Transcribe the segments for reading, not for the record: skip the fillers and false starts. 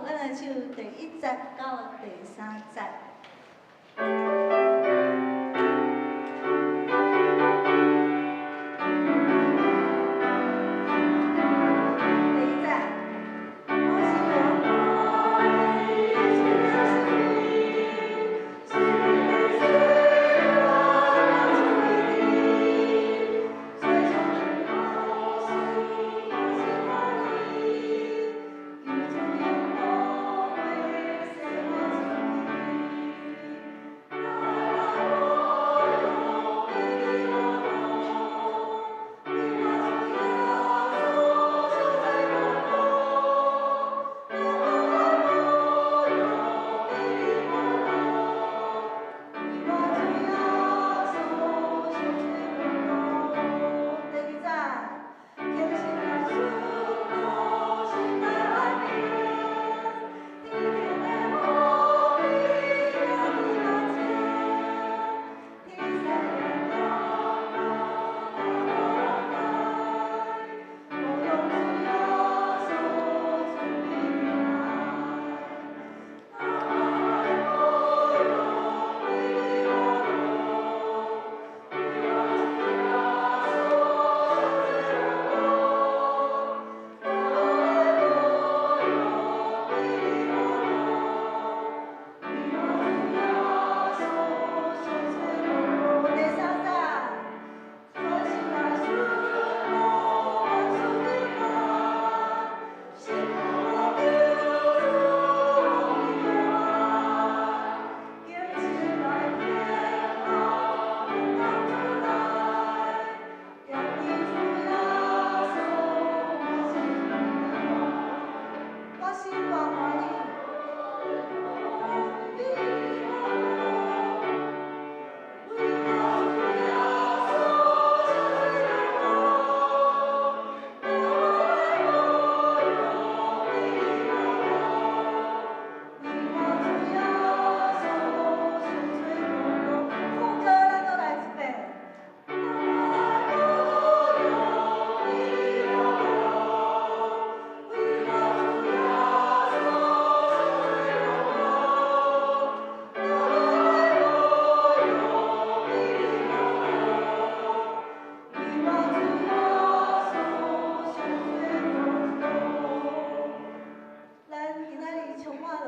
咱來唱第一節到第三節。第一節，我心大歡喜，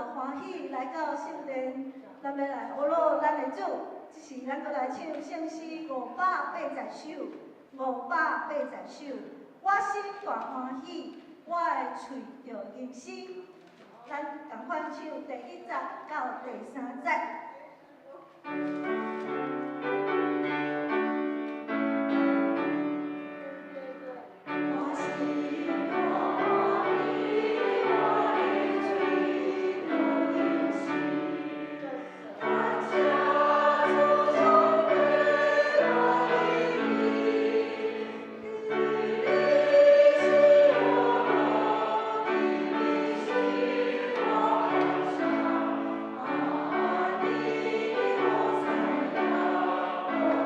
我的喙來到聖殿，咱欲來呵咾咱的主。這時咱閣來唱聖詩五百八十首，五百八十首。我心大歡喜，我的喙著吟詩。咱仝款唱第一節到第三節。我心大歡喜，我的喙著吟詩，感謝主上帝大能，你是我路，你是我方向，你我知影無夠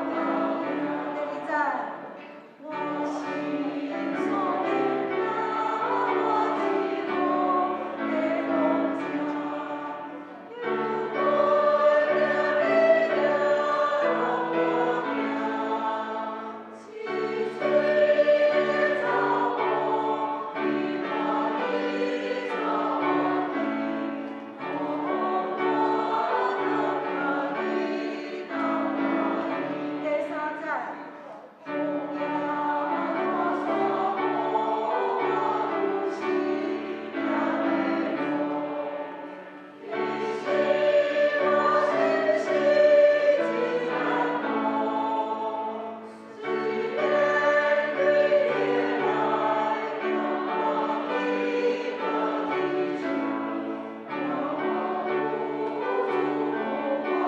第二節，我心所明我一路的路程，有跟著你行拢無驚，清水的草坡，你伴你帶我去，予我感覺你當歡喜。第三節，曠野大山坡，我有時行迷路，你是我心事真難過，雖然對你來叫我去到天上，我有主予我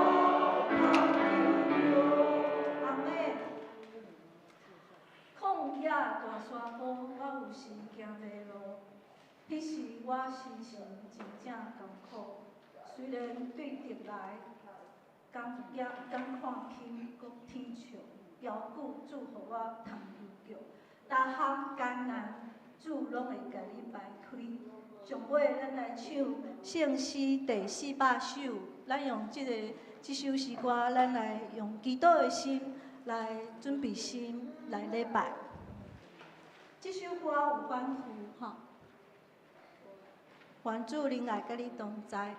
通得著。阿們。曠野大山坡，我有時行迷路，彼時我心情真正艱苦。雖然對敵來共也敢看輕，閣天笑，猶久主予我通呼叫，逐項艱難，主主攏會共你排開。上尾，咱來唱聖詩第四百首，咱用這個這首詩歌，咱來用祈禱的心來準備心來禮拜。這首歌有反覆吼，願主靈愛佮你同在。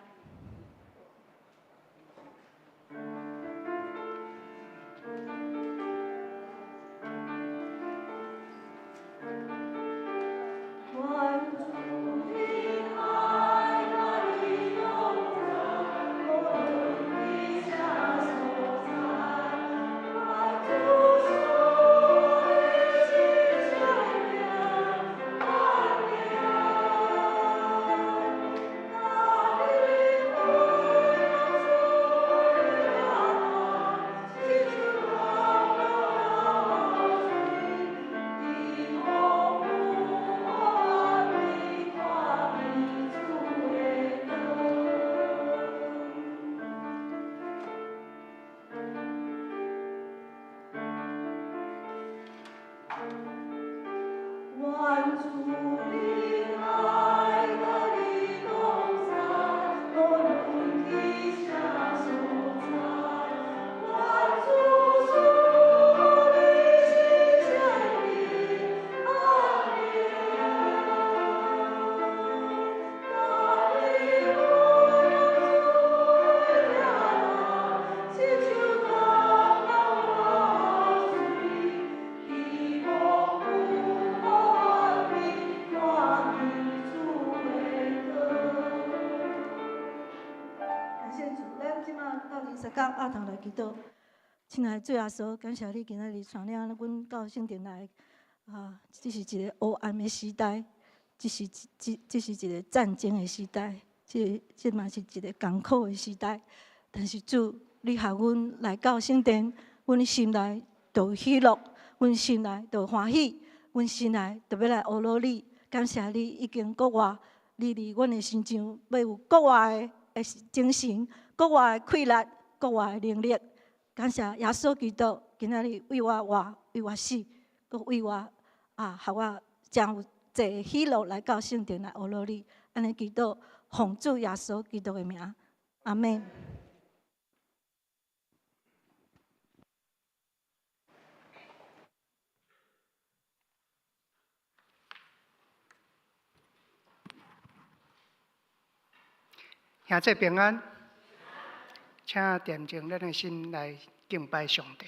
祈禱，親愛的主耶穌，感謝你今仔日帶領阮到聖殿來。啊，這是一個黑暗的時代，這是一個戰爭的時代，這嘛是一個艱苦的時代。但是主，你予阮來到聖殿，阮心內就喜樂，阮心內就歡喜，阮心內就欲來呵咾你。感謝你已經復活，你佇阮的身上欲有復活的精神，復活的氣力，復活的能力。感謝耶穌基督，今仔日為我活，為我死，閣為我啊，予我真有濟喜樂來到聖殿來呵咾你。按呢祈禱，奉主耶穌基督的名，阿們。兄弟平安，請恬靜咱的心來敬拜上帝。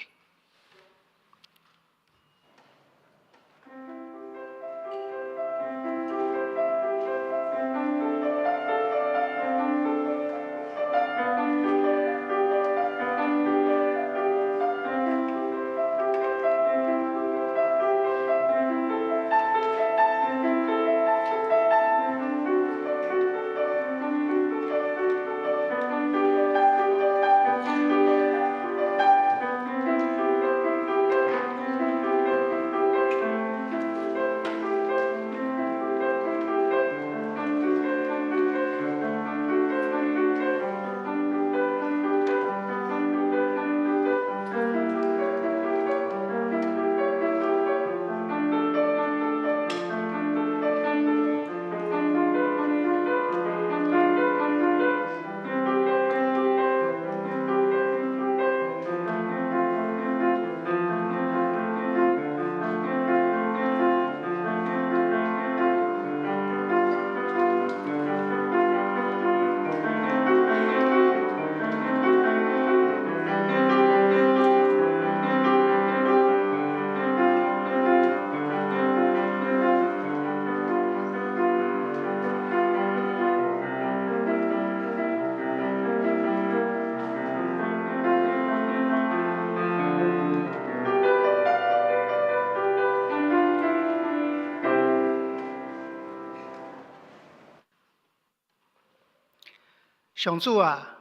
上主啊，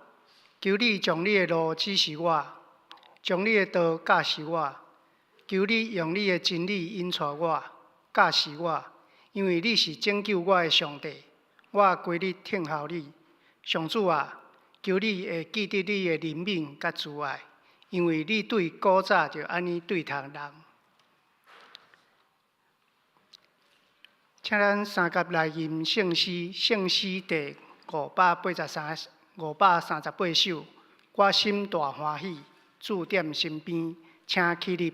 求你將你的路指示我，將你的道教示我。求你用你的真理引帶我，教示我，因為你是拯救我的上帝，我規日等候你。上主啊，求你會記得你的憐憫佮慈愛，因為你對古早就按呢對待人。請咱三佮來吟聖詩，聖詩第583、538首。我心大歡喜，主踮身邊，請起立。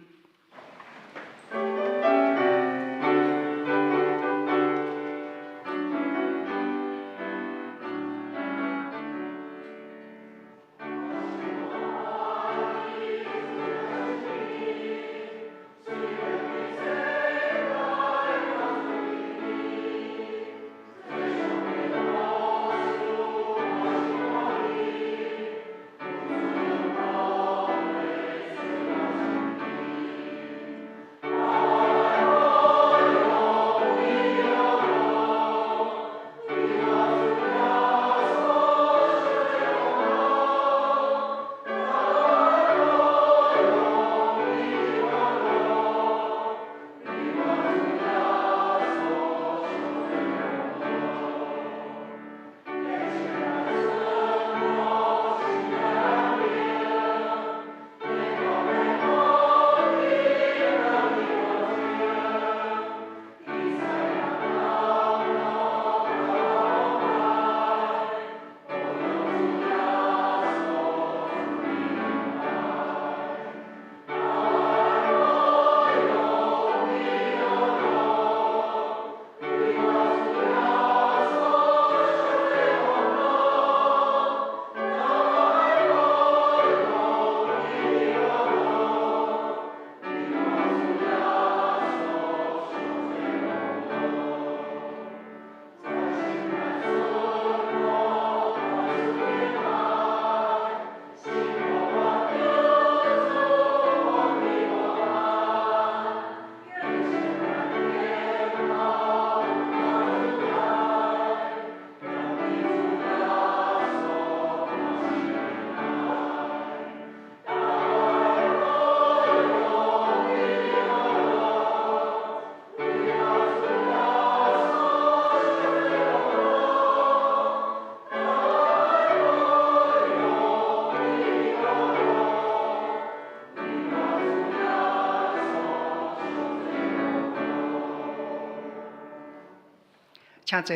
請坐，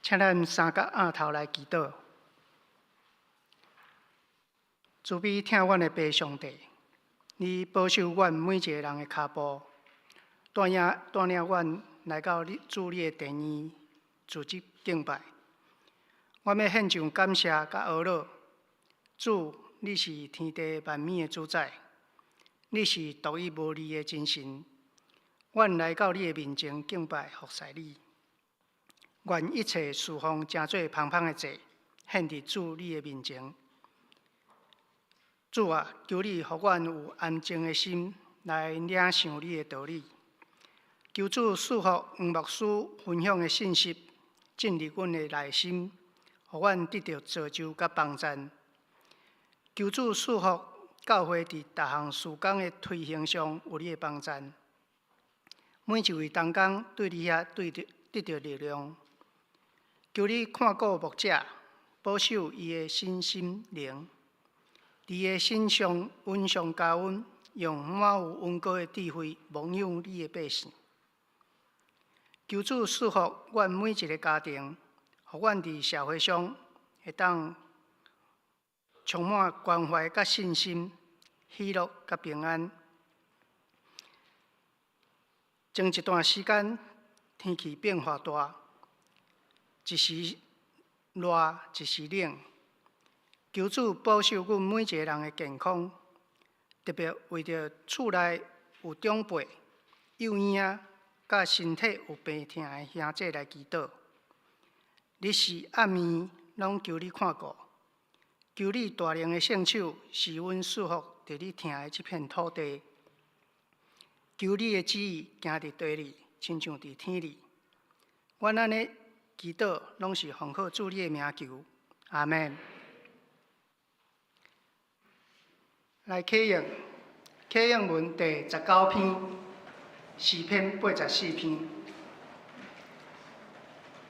請咱三佮奀頭來祈禱。慈悲疼阮的父上帝，你保守阮每一个人的跤步，帶領帶領阮來到你主你的殿院，組織敬拜。阮欲獻上感謝佮呵咾。主，你是天地萬物的主宰，你是獨一無二的真神。阮來到你的面前敬拜服侍你。願一切事奉成做芳芳的祭，獻佇主你的面前。主啊，求你予阮有安靜的心來領受你的道理。求主賜福黃牧師分享的信息進入阮的內心，予阮得著造就佮幫贊。求主賜福教會佇逐項事工的推行上有你的幫贊。每一位同工對你遐對著得著力量。求你看顧牧者，保守伊的身心靈，佇伊的身上恩上加恩，用滿有恩膏的智慧牧養你的百姓。求主賜福阮每一个家庭，予阮佇社會上會當充滿關懷佮信心、喜樂佮平安。前一段時間天氣變化大，一時熱，一時冷。求主保守阮每一个人的健康，特別為著厝內有長輩、幼嬰仔，佮身體有病疼的兄弟來祈禱。日時暗暝攏求你看顧，求你大能的聖手賜阮賜福佇你疼的這片土地。求你的旨意行佇地裡，親像佇天裡。阮按呢祈禱，攏是奉靠主你的名求。阿們。來啟應，啟應文第19篇，詩篇84篇。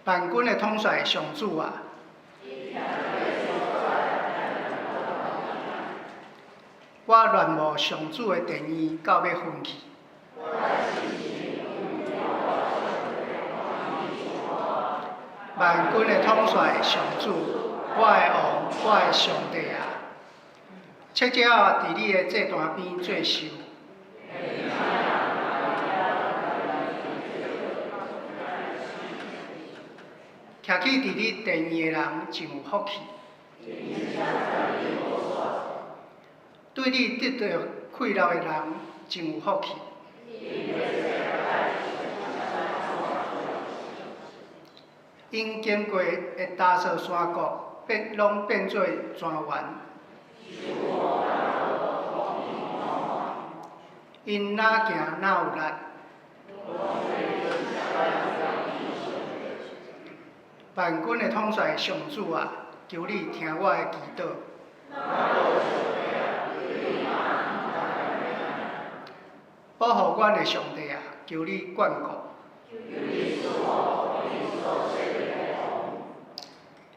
萬軍的統帥上主啊！我戀慕上主的殿院到欲昏去。萬軍的統帥上主，我的王，我的上帝啊！赤鳥佇你的祭壇邊做秀，徛起佇你殿院的人真有福氣。對你得著快樂的人真有福氣。𪜶經過的達索山谷，變攏變做莊園。𪜶若行若有力。萬軍的統帥上主啊，求你聽我的祈禱。保護阮的上帝啊，求你眷顧。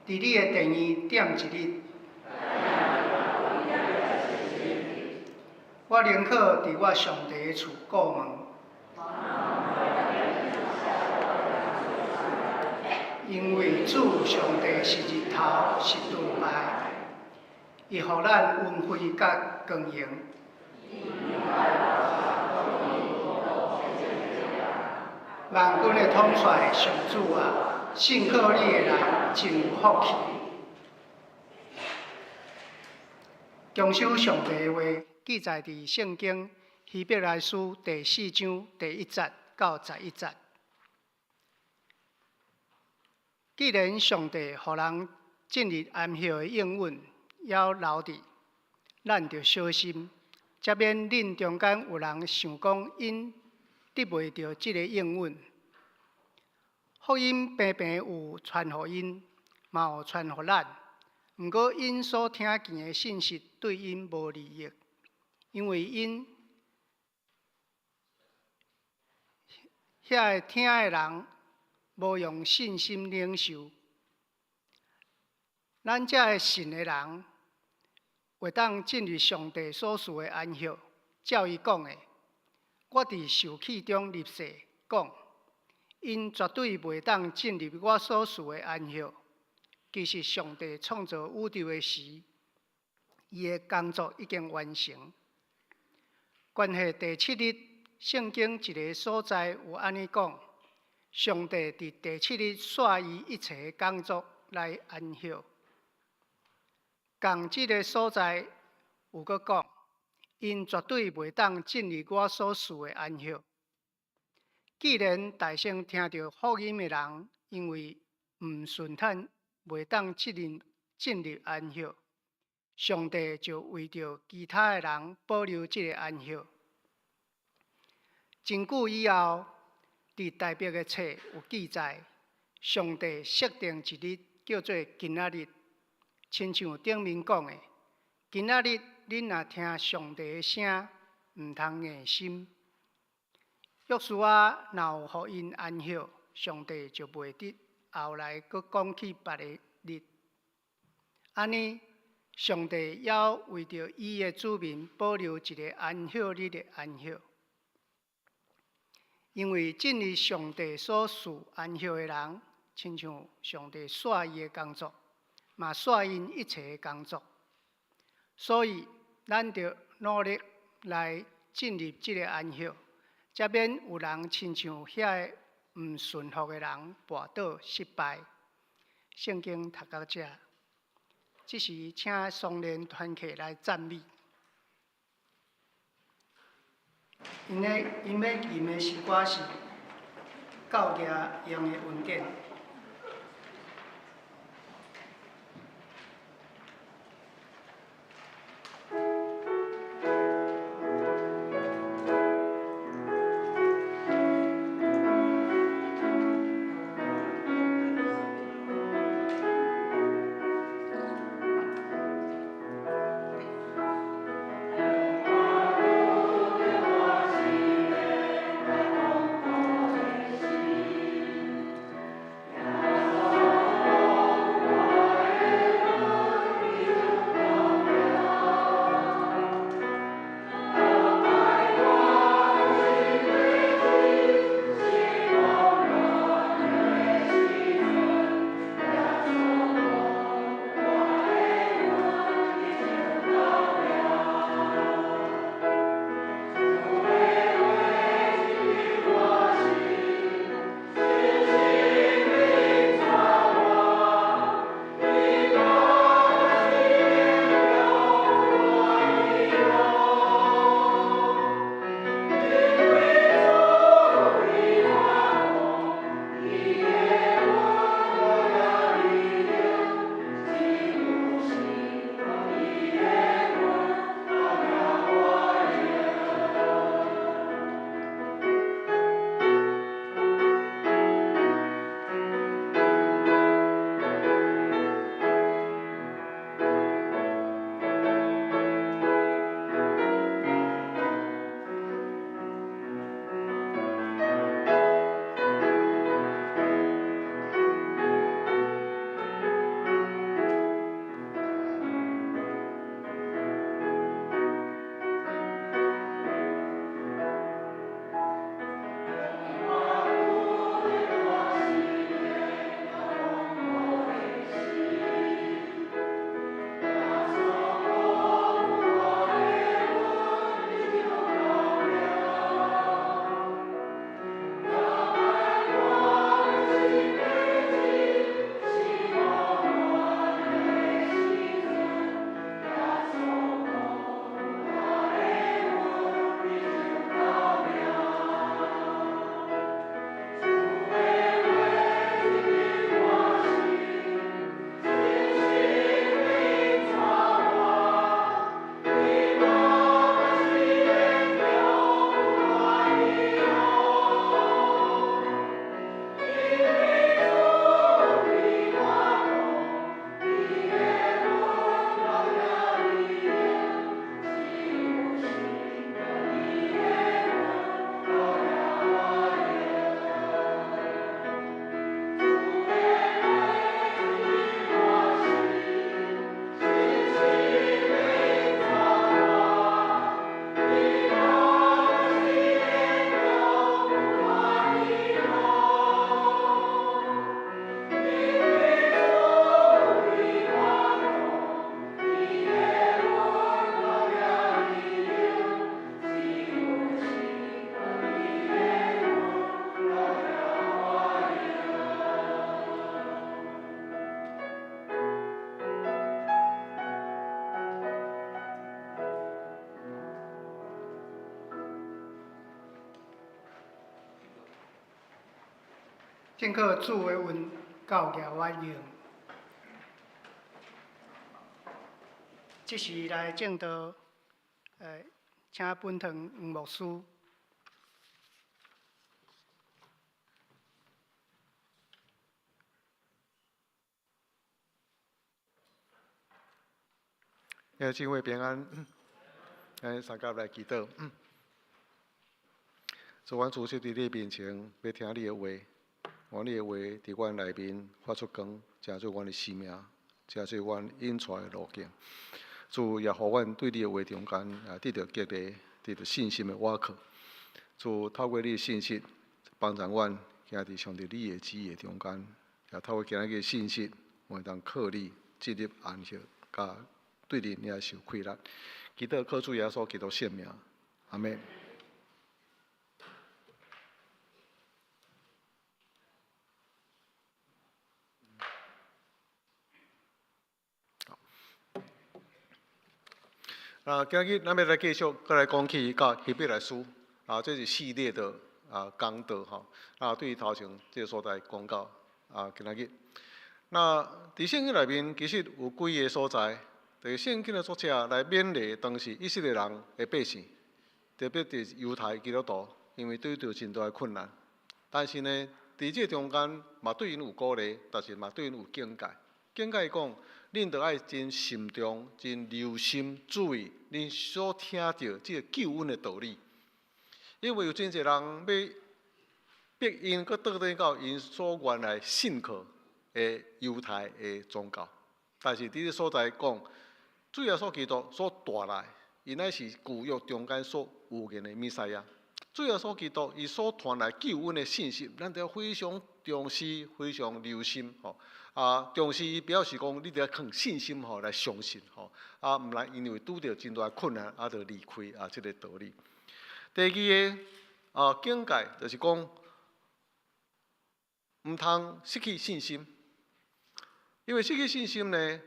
佇你的殿院踮一日，我寧可佇我上帝的厝顧門。因為主上帝是日頭，是盾牌，伊予咱恩惠佮光榮。萬軍的統帥上主啊，信靠你的人真有福氣。強守上帝的話，記載佇聖經希伯來書第四章第一節到十一節。既然上帝予人進入安息的應允，猶留佇，咱著小心，才免恁中間有人想講𪜶得袂著這个應允。福音平平有傳予𪜶，嘛有傳予咱。毋過𪜶所聽見的信息對𪜶無利益，因為𪜶遐个聽的人無用信心領受。咱這个信的人，會當進入上帝所賜的安息。照伊講的，我佇受氣中立誓講，𪜶絕對袂當進入我所賜的安息。其實上帝創造宇宙的時，伊的工作已經完成。關係第七日，聖經一个所在有按呢講：上帝佇第七日煞伊一切工作來安息。仝這个所在有閣講，𪜶絕對袂當進入我所賜的安息。既然大聲聽著福音的人，因為毋順坦，袂當進入安息，上帝就為著其他的人保留這个安息。真久以後，佇大伯的冊有記載，上帝設定一日叫做今仔日，親像頂面講的，今仔日恁若聽上帝的聲，毋通硬心。約書亞若有予𪜶安息，上帝就袂得後來閣講起別个日。按呢，上帝猶為著伊的子民保留一个安息日的安息。因為進入上帝所賜安息的人，親像上帝煞伊的工作，嘛煞𪜶一切的工作。所以，咱著努力來進入這个安息，才免有人親像遐个毋順服的人跋倒失敗。聖經讀到這，這時請雙連團契來讚美。𪜶欲吟的詩歌是教業用的恩典。正靠主的恩到額我用。這時來證道，請本堂黃牧師。兄姊妹平安，咱三甲來祈禱。主，阮主席佇你面前，欲聽你的話，願你的話佇阮內面發出光，成做阮的生命，成做阮引帶的路徑。主也予阮對你的話中間啊，得著激勵，得著信心的倚靠。主透過你的信息，幫助阮行佇上帝你的旨意中間，也透過今日的信息，阮會當靠你進入安息，佮對你領受快樂。祈禱靠主耶穌基督聖名，阿們。啊，今日咱欲來繼續，閣來講起到希伯來書，啊，這是系列的啊講道吼，啊，對頭前這个所在講到啊，今仔日，那佇聖經內面其實有幾个所在，就是聖經的作者來勉勵當時以色列人的百姓，特別佇猶太基督徒，因為對著真大的困難，但是呢，佇這个中間嘛對𪜶有鼓勵，但是嘛對𪜶有警戒。警戒講，恁著愛真慎重、真留心注意恁所聽著這个救恩的道理，因為有真濟人欲逼𪜶閣倒轉到𪜶所原來信靠的猶太的宗教。但是佇這个所在講，主耶穌基督所帶來，伊乃是舊約中間所預言的彌賽亞。主耶穌基督伊所傳來救恩的信息，咱著非常重視、非常留心吼。啊，重視伊表示講，你著愛憑信心吼來相信吼。啊，毋來因為拄著真大困難，啊，就離開啊這个道理。第二个啊警戒就是講，毋通失去信心，因為失去信心呢，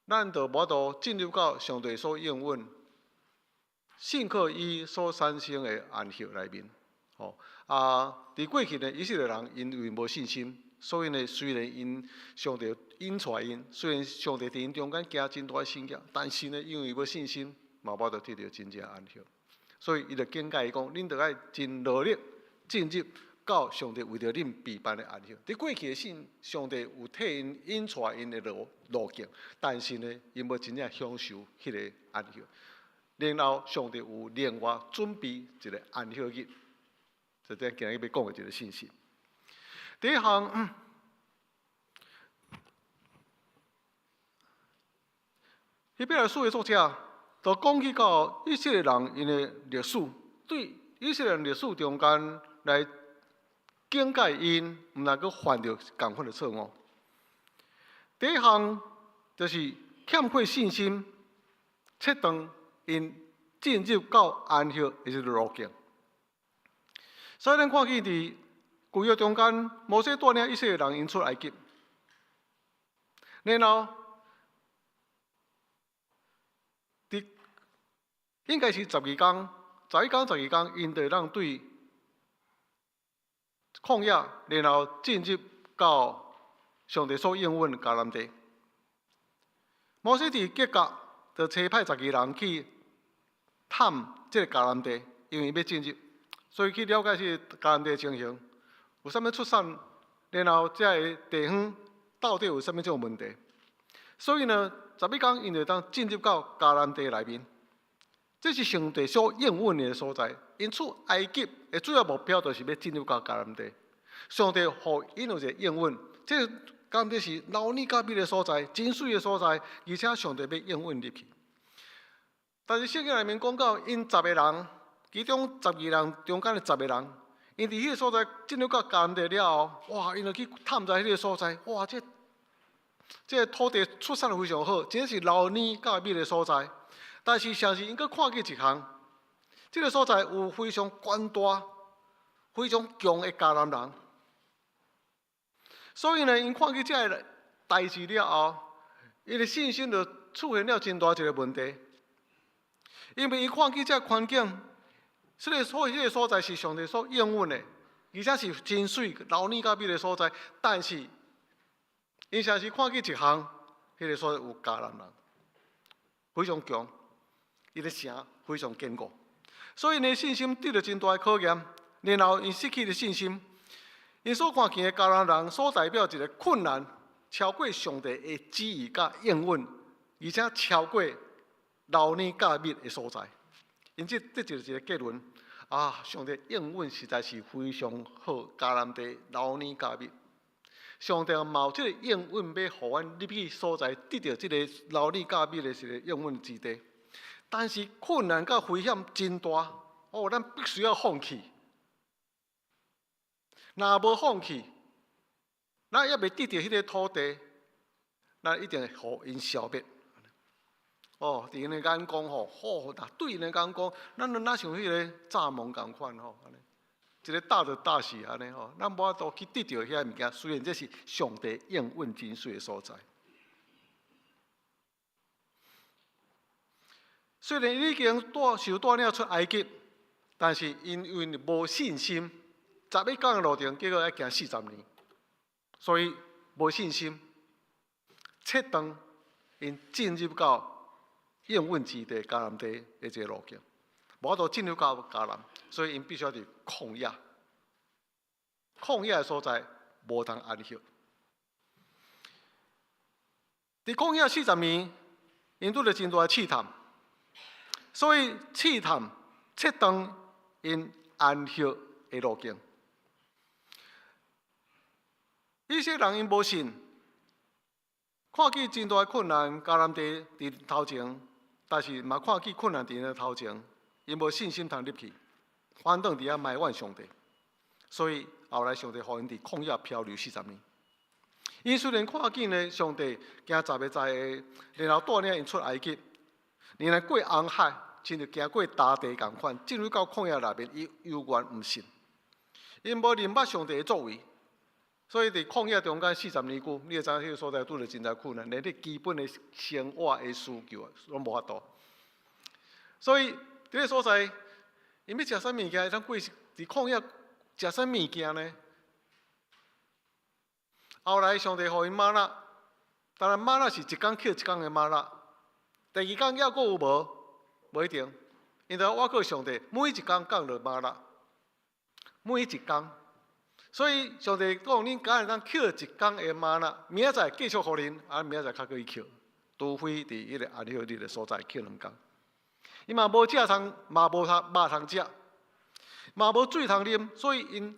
咱就無法度進入到上帝所應允、信靠伊所產生的安息內面。吼啊！佇過去呢，以色列人因為無信心，所以呢，雖然𪜶上帝引帶𪜶，雖然上帝佇𪜶中間行真大的神蹟，但是呢，因為無信心，嘛無法度得著真正安息。所以伊就警戒伊講：恁著愛真努力進入到上帝為著恁備辦的安息。佇過去的信，上帝有替𪜶引帶𪜶的路徑，但是呢，𪜶無真正享受彼个安息。然後上帝有另外準備一个安息日。就這今日欲講的一个信息。第一項，希伯來書的作者就講起到以色列人𪜶的歷史，對以色列人歷史中間來警戒𪜶，毋通閣犯著仝款的錯誤。第一項就是欠缺信心，切斷𪜶進入到安息的這个路徑。所以咱看見佇舊約中間，摩西帶領以色列人𪜶出埃及，然後佇應該是十二工、11工、十二工，𪜶就會當對曠野，然後進入到上帝所應允迦南地。摩西佇吉甲就差派十二人去探這个迦南地，因為欲進入。所以去了解這个迦南地的情形，有啥物出產，然後這个地方到底有啥物種問題？所以呢，11工𪜶就當進入到迦南地內面，這是上帝所應允的所在。𪜶出埃及的主要目標就是欲進入到迦南地。上帝予𪜶有一个應允，這个迦南地是流奶佮蜜的所在，真媠的所在，而且上帝欲應允入去。但是聖經內面講到，𪜶十个人。其中十二人中間的十个人，𪜶佇彼个所在進入到迦南地了後，哇！𪜶就去探查彼个所在，哇！這个土地出產非常好，真是流奶佮蜜的所在。但是，啥時𪜶閣看見一項，這个所在有非常權大、非常強的迦南人。所以呢，𪜶看見這个代誌了後，𪜶的信心就出現了真大一个問題，因為伊看見這个環境。這个所，彼个所在是上帝所應允的，而且是真媠、流奶佮蜜的所在。但是，𪜶啥時看見一項，彼個所在有迦南人，非常強，伊個城非常堅固，所以𪜶信心得著真大的考驗，然後𪜶失去了信心。𪜶所看見的迦南人所代表一個困難，超過上帝的旨意佮應允，而且超過流奶佮蜜的所在。𪜶這得著一個結論：啊，上帝應允實在是非常好，迦南地流奶佮蜜。上帝嘛有這個應允，欲予阮入去所在，得著這個流奶佮蜜的一個應允之地。但是困難佮危險真大，哦，咱必須要放棄。若無放棄，咱猶未得著彼个土地，咱一定會予𪜶消滅。哦，佇𪜶的眼光吼，吼，若對𪜶的眼光，咱若像彼个蚱蜢仝款吼，按呢，一个打就打死按呢吼，咱無法度去得著遐物件。雖然這是上帝應允真媠的所在。雖然已經帶受帶領出埃及，但是因為無信心，11工的路程，結果愛行40年，所以無信心，切斷𪜶進入到應允之地迦南地的這個路徑，無法度進入到迦南，所以𪜶必須要佇曠野，曠野的所在無通安息。佇曠野四十年，𪜶拄著真大的試探。所以試探切斷𪜶安息的路徑。以色列人𪜶無信，看見真大的困難，迦南地佇頭前，但是嘛看見困難佇𪜶頭前，𪜶無信心通入去，反轉佇遐埋怨上帝。所以後來上帝予𪜶佇曠野漂流四十年。𪜶雖然看見咧上帝行十个災，然後帶領𪜶出埃及。連來過紅海，親像行過乾地仝款，進入到曠野內面，伊猶原毋信，𪜶無認捌上帝的作為，所以佇曠野中間四十年久，你會知影彼個所在拄著真濟困難，連彼基本的生活的需求攏無法度。所以佇彼個所在，𪜶欲食啥物件，會當過佇曠野食啥物件呢？後來上帝予𪜶嗎哪，當然嗎哪是一工抾一工的嗎哪。第二工猶閣有無？無一定，𪜶著倚靠上帝，每一工降落嗎哪，每一工。所以上帝講，恁敢會當抾一工的嗎哪，明仔載繼續予恁，啊明仔載較閣去抾，除非佇彼個安息日的所在抾兩工。伊嘛無食通，嘛無通肉通食，嘛無水通啉，所以𪜶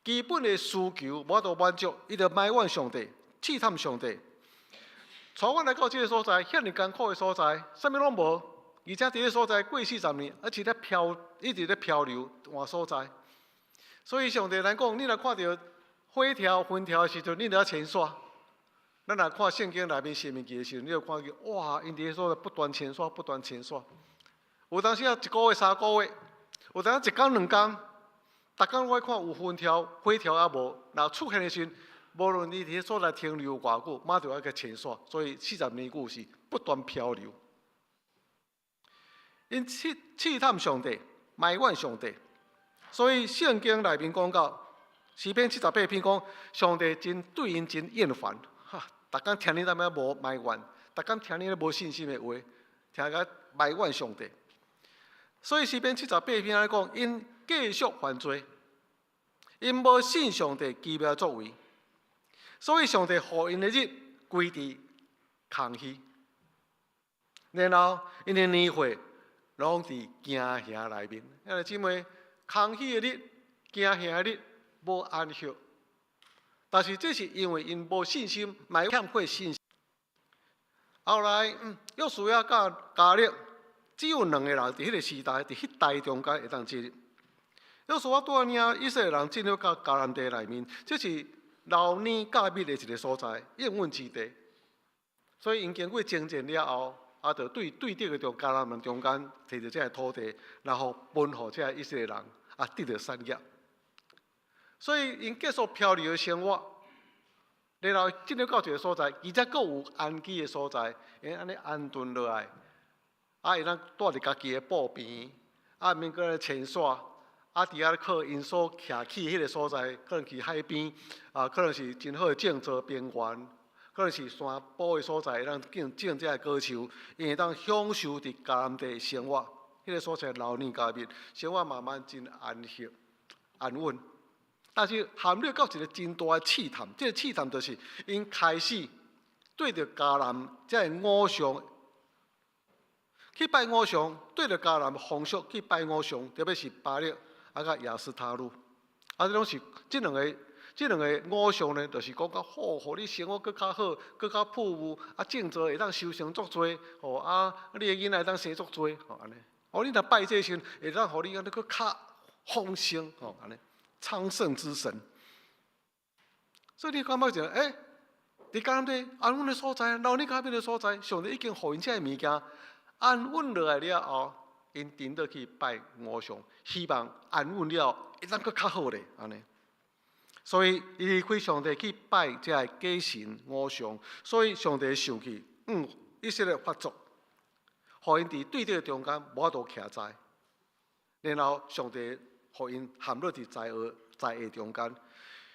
基本的需求無法度滿足，伊就埋怨上帝，試探上帝。帶阮來到這个所在，遐爾艱苦的所在，啥物攏無，而且佇這所在過四十年，而且咧漂，一直咧漂流換所在。所以上帝來講，你若看著火柱、雲柱的時陣，你著愛遷徙。咱若看聖經內面申命記的時陣，你就看見哇，𪜶佇彼所在不斷遷徙，不斷遷徙。有當時啊，一個月、3個月，有當時一工、兩工，逐工攏愛看有雲柱、火柱抑無。若出現的時陣，無論你佇彼所在停留偌久，馬上愛閣遷徙，所以四十年久是不斷漂流。𪜶試試探上帝，埋怨上帝，所以聖經內面講到詩篇78篇講，上帝真對𪜶真厭煩，哈！逐工聽你踮遐無埋怨，逐工聽你咧無信心的話，聽甲埋怨上帝。所以詩篇七十八篇按呢講，𪜶繼續犯罪，𪜶無信上帝奇妙作為。所以上帝予𪜶的日歸佇空虛，然後𪜶的年歲攏佇驚嚇內面。兄弟姊妹，空虛的日、驚嚇的日，無安息。但是這是因為𪜶無信心，嘛欠缺信心。後來，約書亞佮迦勒只有兩个人佇彼个時代，佇彼代中間會當進入。約書亞帶領以色列人進入到迦南地內面，這是流奶佮蜜的一个所在，應允之地。所以𪜶經過征戰了後，啊，就對對敵的中迦南人中間摕著這个土地，然後分予這个以色列人，啊，得著產業。所以𪜶結束漂流的生活，然後進入到一个所在，而且閣有安居的所在，會按呢安頓落來，啊，會當蹛佇家己的布棚，啊，毋免閣來遷徙，啊，佇遐靠𪜶所徛起彼个所在，可能去海邊，啊，可能是真好的種植平原，可能是山坡的所在，會當種種這个果樹，𪜶會當享受佇迦南地生活。彼个所在流奶佮蜜，生活慢慢真安息、安穩。但是陷入到一个真大的試探，這个試探就是𪜶開始對著迦南這个偶像去拜偶像，對著迦南風俗去拜偶像，特別是巴力啊佮亞斯他錄，啊，這攏是這兩個偶像呢，就是講較好，予你生活閣較好，閣較富裕，啊，種作會當收成足濟，吼啊，你的囡仔會當生足濟，吼按呢。哦，你若拜這個神，會當予你按呢閣較豐盛，吼按呢，昌盛之神。所以你感覺就，欸，佇迦南地安穩的所在，流奶佮蜜的所在，上帝已經予𪜶這个物件安穩落來了後，𪜶顛倒去拜偶像，希望安穩了會當閣較好咧，按呢。所以伊離開上帝去拜這个假神偶像，所以上帝生氣，以色列發作，予𪜶佇對敵中間無法度徛在，然後上帝予𪜶陷落佇災禍災厄中間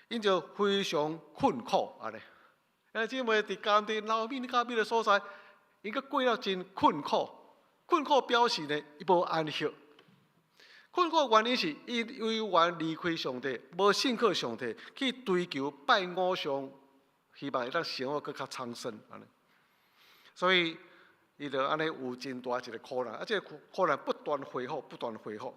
，𪜶就非常困苦按呢。兄弟姊妹佇迦南地流奶佮蜜的所在，𪜶閣過了真困苦，困苦表示呢，伊無安息。困苦原因是伊永遠離開上帝，無信靠上帝，去追求拜偶像，希望會當生活閣較昌盛按呢。所以伊就按呢有真大一个苦難，啊，這个苦難不斷回復，不斷回復，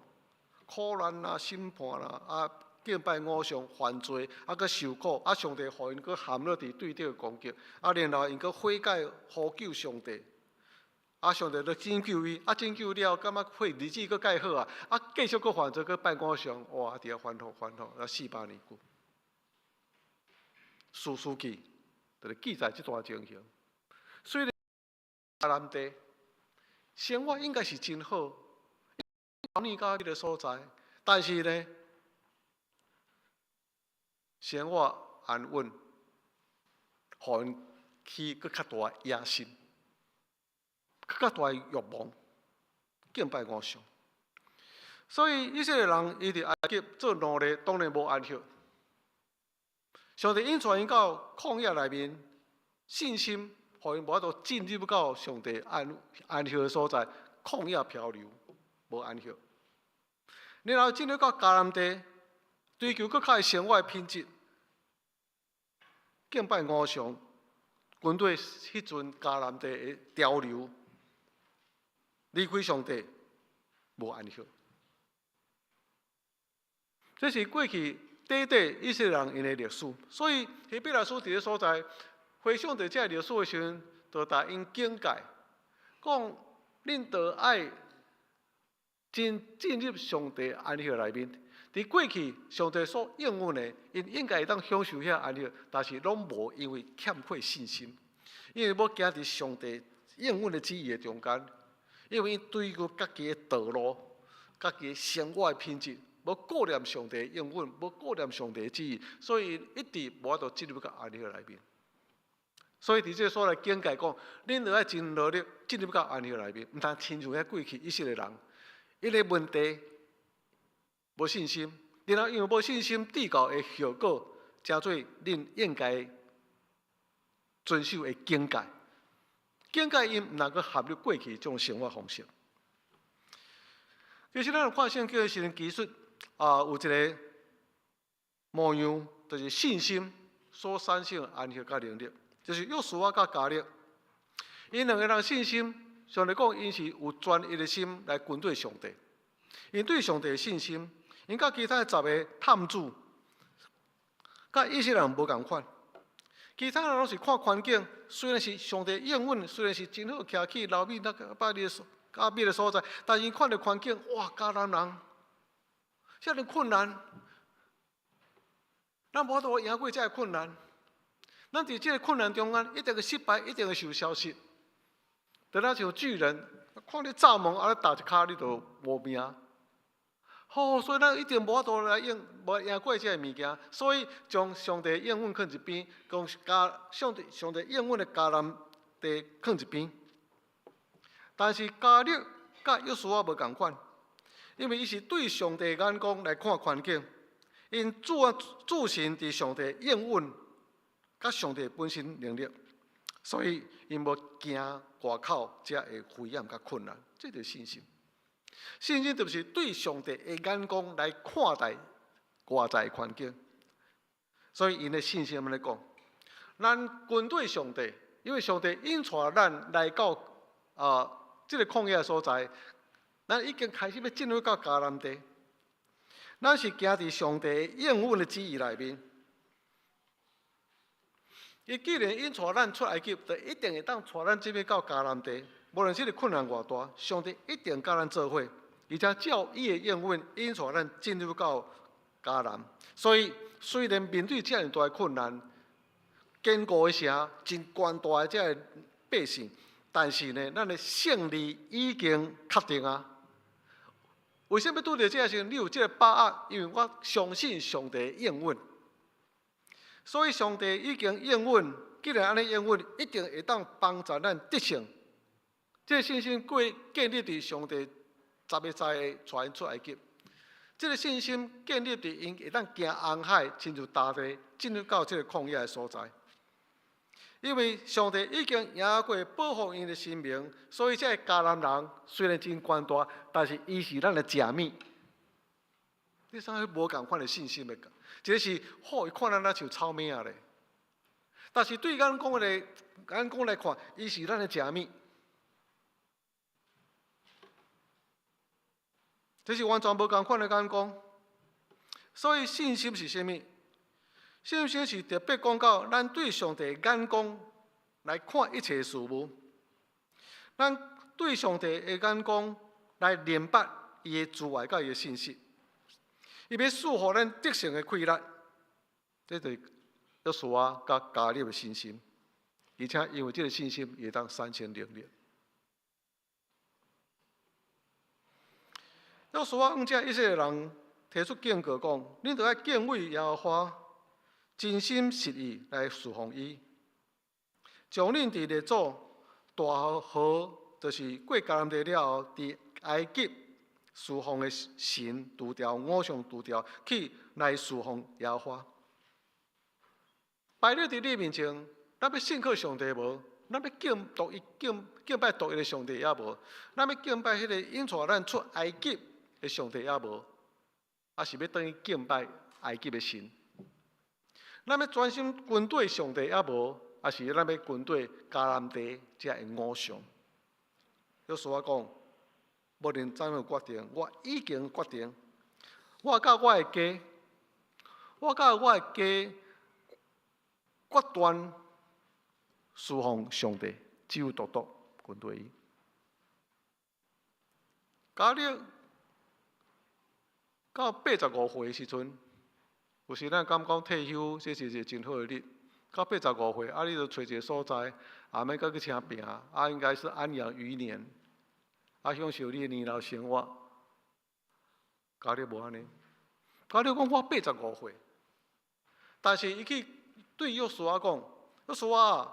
苦難啦、審判啦，啊，敬拜偶像、犯罪，啊，閣受苦，啊，上帝予𪜶閣陷落佇對敵的攻擊，啊，然後𪜶閣悔改呼求上帝。啊！上帝就拯救伊，啊，拯救了，感覺過日子閣蓋好啊！啊，繼續閣犯罪，閣拜偶像，哇！佇遐反覆反覆，啊，400年久。士師記就是記載這段情形。雖然迦南地生活應該是真好，流奶佮蜜的所在，但是呢，生活安穩，予𪜶起閣較大野心。閣較大欲望，敬拜偶像。所以以色列人伊佇埃及做奴隸，當然無安息。上帝引帶𪜶到曠野內面，信心予𪜶無法度進入到上帝安安息的所在，曠野漂流，無安息。然後進入到迦南地，追求閣較的生活的品質，敬拜偶像，跟隨彼陣迦南地的潮流。離開上帝，無安息。這是過去短短以色列人𪜶的歷史，所以希伯來書佇這所在回想著這个歷史的時陣，就共𪜶警戒，講恁著愛真進入上帝安息內面。佇過去上帝所應允的，𪜶應該會當享受遐安息，但是攏無，因為欠缺信心，因為無行佇上帝應允的旨意的中間。因為𪜶追求家己的道路、家己的生活的品質，無顧念上帝的應允，無顧念上帝的旨意，所以一直無法度進入到安息內面。所以佇這个所在警戒講，恁著愛真努力進入到安息內面，毋通親像遐過去以色列人，𪜶的問題無信心，然後因為無信心，致到的後果，成做恁應該遵守的警戒。警戒𪜶毋通閣陷入過去這種生活方式。其實咱看聖經的時陣，其實啊有一个模樣，就是信心所產生的安息佮能力，就是約書亞佮迦勒，𪜶兩个人信心，上帝講𪜶是有專一的心來跟隨上帝，𪜶對上帝的信心，𪜶佮其他的十个探子，佮以色列人無仝款。其他人攏是看環境，雖然是上帝應允，雖然是真好徛起流奶佮蜜的所在，但是看著環境，哇，迦南人，遮爾困難，咱無法度贏過這个困難。咱佇這个困難中間，一定會失敗，一定會受消失。就若像巨人，看你罩門，啊，踏一跤，你就無命。好，所以咱一定無法度來應，無贏過這个物件，所以將上帝應允囥一邊，將迦上帝上帝應允的迦南地囥一邊。但是迦勒佮約書亞無仝款，因為伊是對上帝眼光來看環境，𪜶注啊注信佇上帝應允，佮上帝本身能力，所以𪜶無驚外口遮的危險佮困難，這就是信心。信心就是對上帝的眼光來看待外在的環境，所以𪜶的信心按呢講，咱跟隨上帝，因為上帝引帶咱來到啊這个曠野的所在，咱已經開始欲進入到迦南地。咱是行佇上帝應允的旨意內面。伊既然引帶咱出埃及，就一定會當帶咱進入到迦南地。無論這个困難偌大，上帝一定佮咱做伙，而且照伊的應允引帶咱進入到迦南。所以，雖然面對遮爾大的困難，堅固的城，真懸大的這个百姓，但是呢，咱的勝利已經確定啊！為啥物拄著這個時陣，你有這個把握？因為我相信上帝的應允，所以上帝已經應允，既然按呢應允，一定會當幫助咱得勝。這個信心過建立佇上帝十个災帶𪜶出埃及，這個信心建立佇𪜶會當行紅海，親像大地進入到這個曠野的所在。因為上帝已經贏過保護𪜶的生命，所以這个迦南人雖然真懸大，但是伊是咱的食物。你啥無仝款的信心的？一個是好，伊看咱若像草蛹仔咧，但是對咱講的眼光來看，伊是咱的食物。這是完全無仝款的眼光。所以信心是啥物？信心是特別講到咱對上帝眼光來看一切事物，咱對上帝的眼光來明白伊的慈愛佮伊的信實，伊欲賜予咱得勝的氣力，這就是約書亞佮迦勒的信心，而且因為這个信心，會當產生能力。約書亞向這以色列人提出警告，講：恁著愛敬畏耶和華，真心實意來事奉伊。將恁佇列祖大河，就是過迦南地了後，佇埃及事奉的神除掉，偶像除掉，去來事奉耶和華。擺佇佇你面前，咱欲信靠上帝無？咱欲敬獨一敬敬拜獨一的上帝抑無？咱欲敬拜彼个引帶咱出埃及的上帝抑無？抑是欲轉去敬拜埃及的神？咱欲專心跟隨上帝抑無？抑是咱欲跟隨迦南地遮的偶像？約書亞講，無論怎樣決定，我已經決定，我佮我的家，我佮我的家決斷事奉上帝，只有獨獨跟隨伊。迦勒到85歲的時陣，有時咱感覺退休，這是一個真好的日。到85歲，啊，你就揣一个所在，也免閣去請病，啊，應該是安養餘年，啊，享受你的年老生活。迦勒無按呢，迦勒講我八十五歲，但是伊去對約書亞講，約書亞，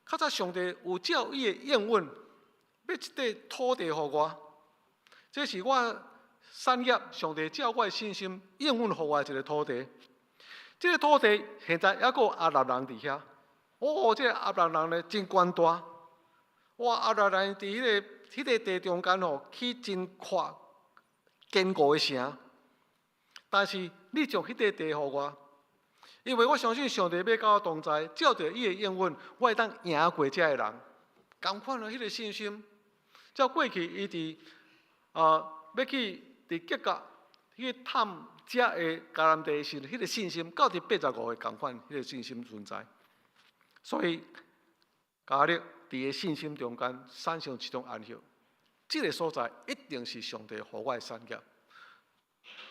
較早上帝有照伊的應允，欲這塊土地予我，這是我產業，上帝照我的信心應允予我的一个土地。這个土地現在猶閣有亞納人佇遐。哦，這个亞納人呢真懸大。哇，亞納人佇彼个地中間吼，起真闊堅固的城。但是你將彼塊地予我，因為我相信上帝欲佮我同在，照著伊的應允，我會當贏過這个人。仝款的彼个信心，照過去伊佇啊，欲去佇吉甲去探遮个迦南地的時陣，彼个信心到佇85歲仝款，彼个信心存在。所以迦勒佇个信心中間產生一種安息，這个所在一定是上帝予我的產業。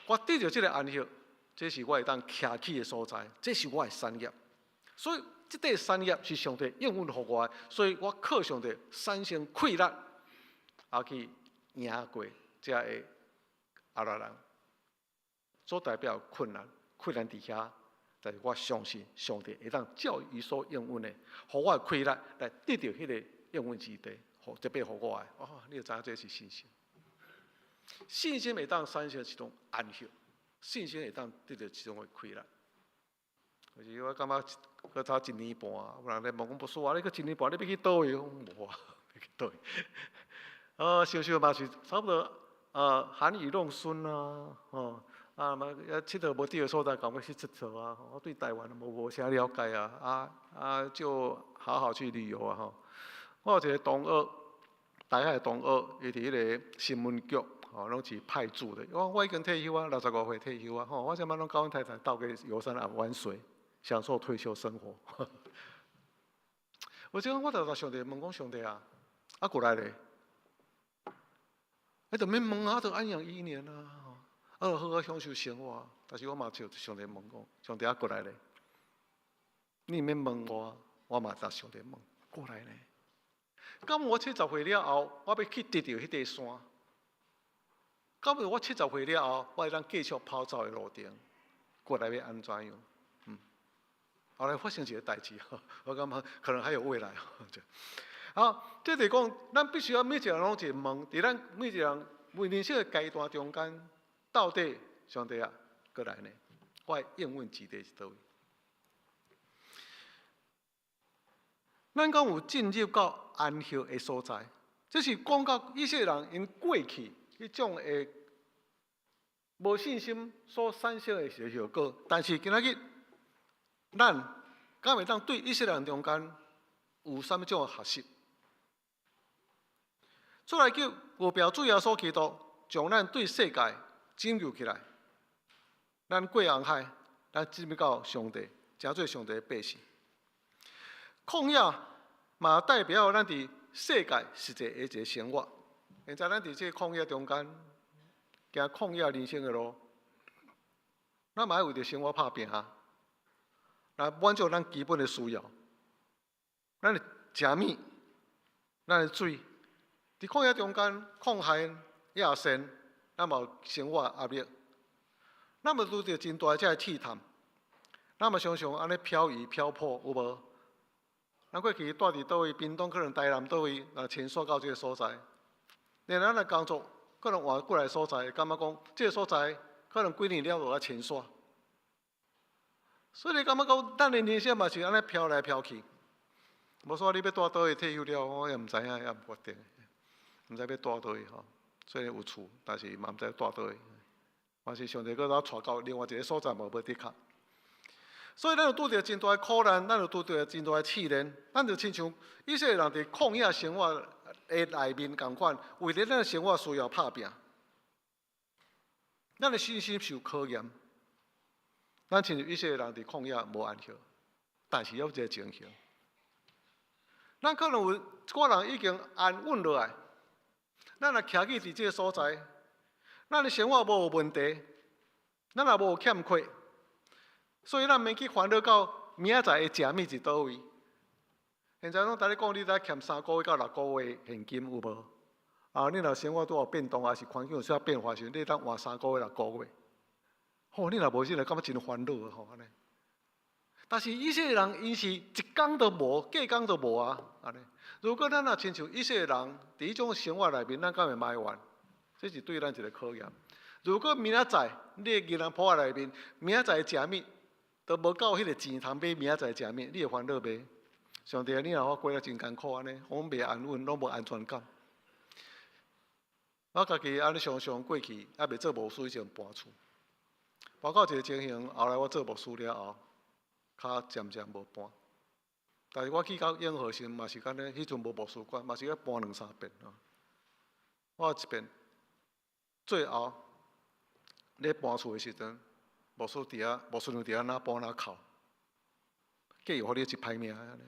我得著這个安息，這是我會當徛起的所在，這是我的產業。所以這塊產業是上帝應允予我的，所以我靠上帝產生氣力，啊去贏過這个亞納人，所代表困難，困難佇遐，但是我相信上帝會當照伊所應允的，予我的氣力來得著彼个應允之地，予這塊予我的。哦，你就知影這是信心。信心會當產生一種安息，信心會當得著一種的氣力。就是我感覺閣差一年半，有人來問講，牧師啊，你閣一年半，你欲去佗位？我講無啊，欲去佗位？啊，想想嘛是差不多啊，含飴弄孫啊，吼，啊嘛，𨑨迌無佇的所在，共我去𨑨迌啊。我對台灣無啥了解啊，啊就好好去旅遊啊吼。我有一個同學，大學的同學，伊佇彼个新聞局，吼，攏是派駐的。我已經退休啊，65歲退休啊，吼，我這擺攏佮阮太太鬥過遊山玩水，享受退休生活。有一工我就共上帝問講：上帝啊，啊過來咧？你就免問啊，就安養頤年啊，啊，就好好享受生活。但是我嘛就上帝問講：上帝啊，過來咧？你免問我，我嘛共上帝問過來咧。敢我七十歲了後，我欲去得著彼塊山？敢我七十歲了後，我會當繼續跑走的路程，過來欲按怎樣？後來發生一个代誌，我感覺可能還有未來。好，這就是講，咱必須要每一個人攏一個問，佇咱每一個人每人生的階段中間，到底上帝啊，過來呢？我的應允之地是佗位？咱敢有進入到安息的所在？這是講到以色列人𪜶過去彼種的無信心所產生的一个後果。但是今仔日，咱敢會當對以色列人中間有啥物種的學習？出埃及預表主耶穌基督將咱對世界拯救起來。咱過紅海，咱進入到上帝，成做上帝的百姓。曠野嘛代表咱佇世界實際的一个生活。現在咱佇這个曠野中間，行曠野人生的路，咱嘛愛為著生活拍拚啊，來滿足咱基本的需要。咱的食物，咱的水，佇曠野中間，曠旱、野鉎，咱嘛有生活壓力。咱嘛拄著真大這个試探，咱嘛常常按呢飄移漂泊，有無？咱過去蹛佇佗位，屏東可能台南佗位，啊，遷徙到這个所在。然後咱的工作可能換過來所在，感覺講這个所在可能幾年了就愛遷徙。所以你感覺講，咱的人生嘛是按呢飄來飄去。無說你欲蹛佗位退休了，我也毋知影，也毋決定，毋知欲蹛佗位吼。雖然有厝，但是嘛毋知蹛佗位。嘛是上帝閣帶到另外一个所在嘛，無的確。所以咱有拄著真大的苦難，咱有拄著真大的試煉，咱就親像以色列人佇曠野生活的內面仝款，為著咱的生活需要拍拚，咱的信心受考驗。咱親像以色列人佇曠野無安息，但是有一个情形，咱可能有一寡人已經安穩落來，咱若徛起佇這个所在，咱的生活無問題，咱也無欠缺。所以咱免去煩惱到明仔載會食物佇佗位。現在攏逐日講，你得欠3個月到6個月現金有無？啊，你若生活拄有變動，抑是環境有啥變化時，你會當換三個月、六個月。吼，你若無這個，感覺真煩惱吼按呢。但是以色列人𪜶是一工都無，過工都無啊，按呢。如果咱若親像以色列人佇彼種生活內面，咱敢會埋怨？這是對咱一个考驗。如果明仔載你的囡仔抱內面，明仔載食物都無夠彼个錢通買明仔載食物，你會煩惱袂？上帝，你若我過得真艱苦按呢，我袂安穩，攏無安全感。我家己按呢想想過去，猶未做牧師以前搬厝，搬到一个情形，後來我做牧師了後，較漸漸無搬。但是我去到永和時嘛是按呢，彼陣無牧師管，嘛是愛搬兩三遍。我一遍最後咧搬厝的時陣，牧師佇遐，牧師娘佇遐若搬若哭，計予你一歹命按呢，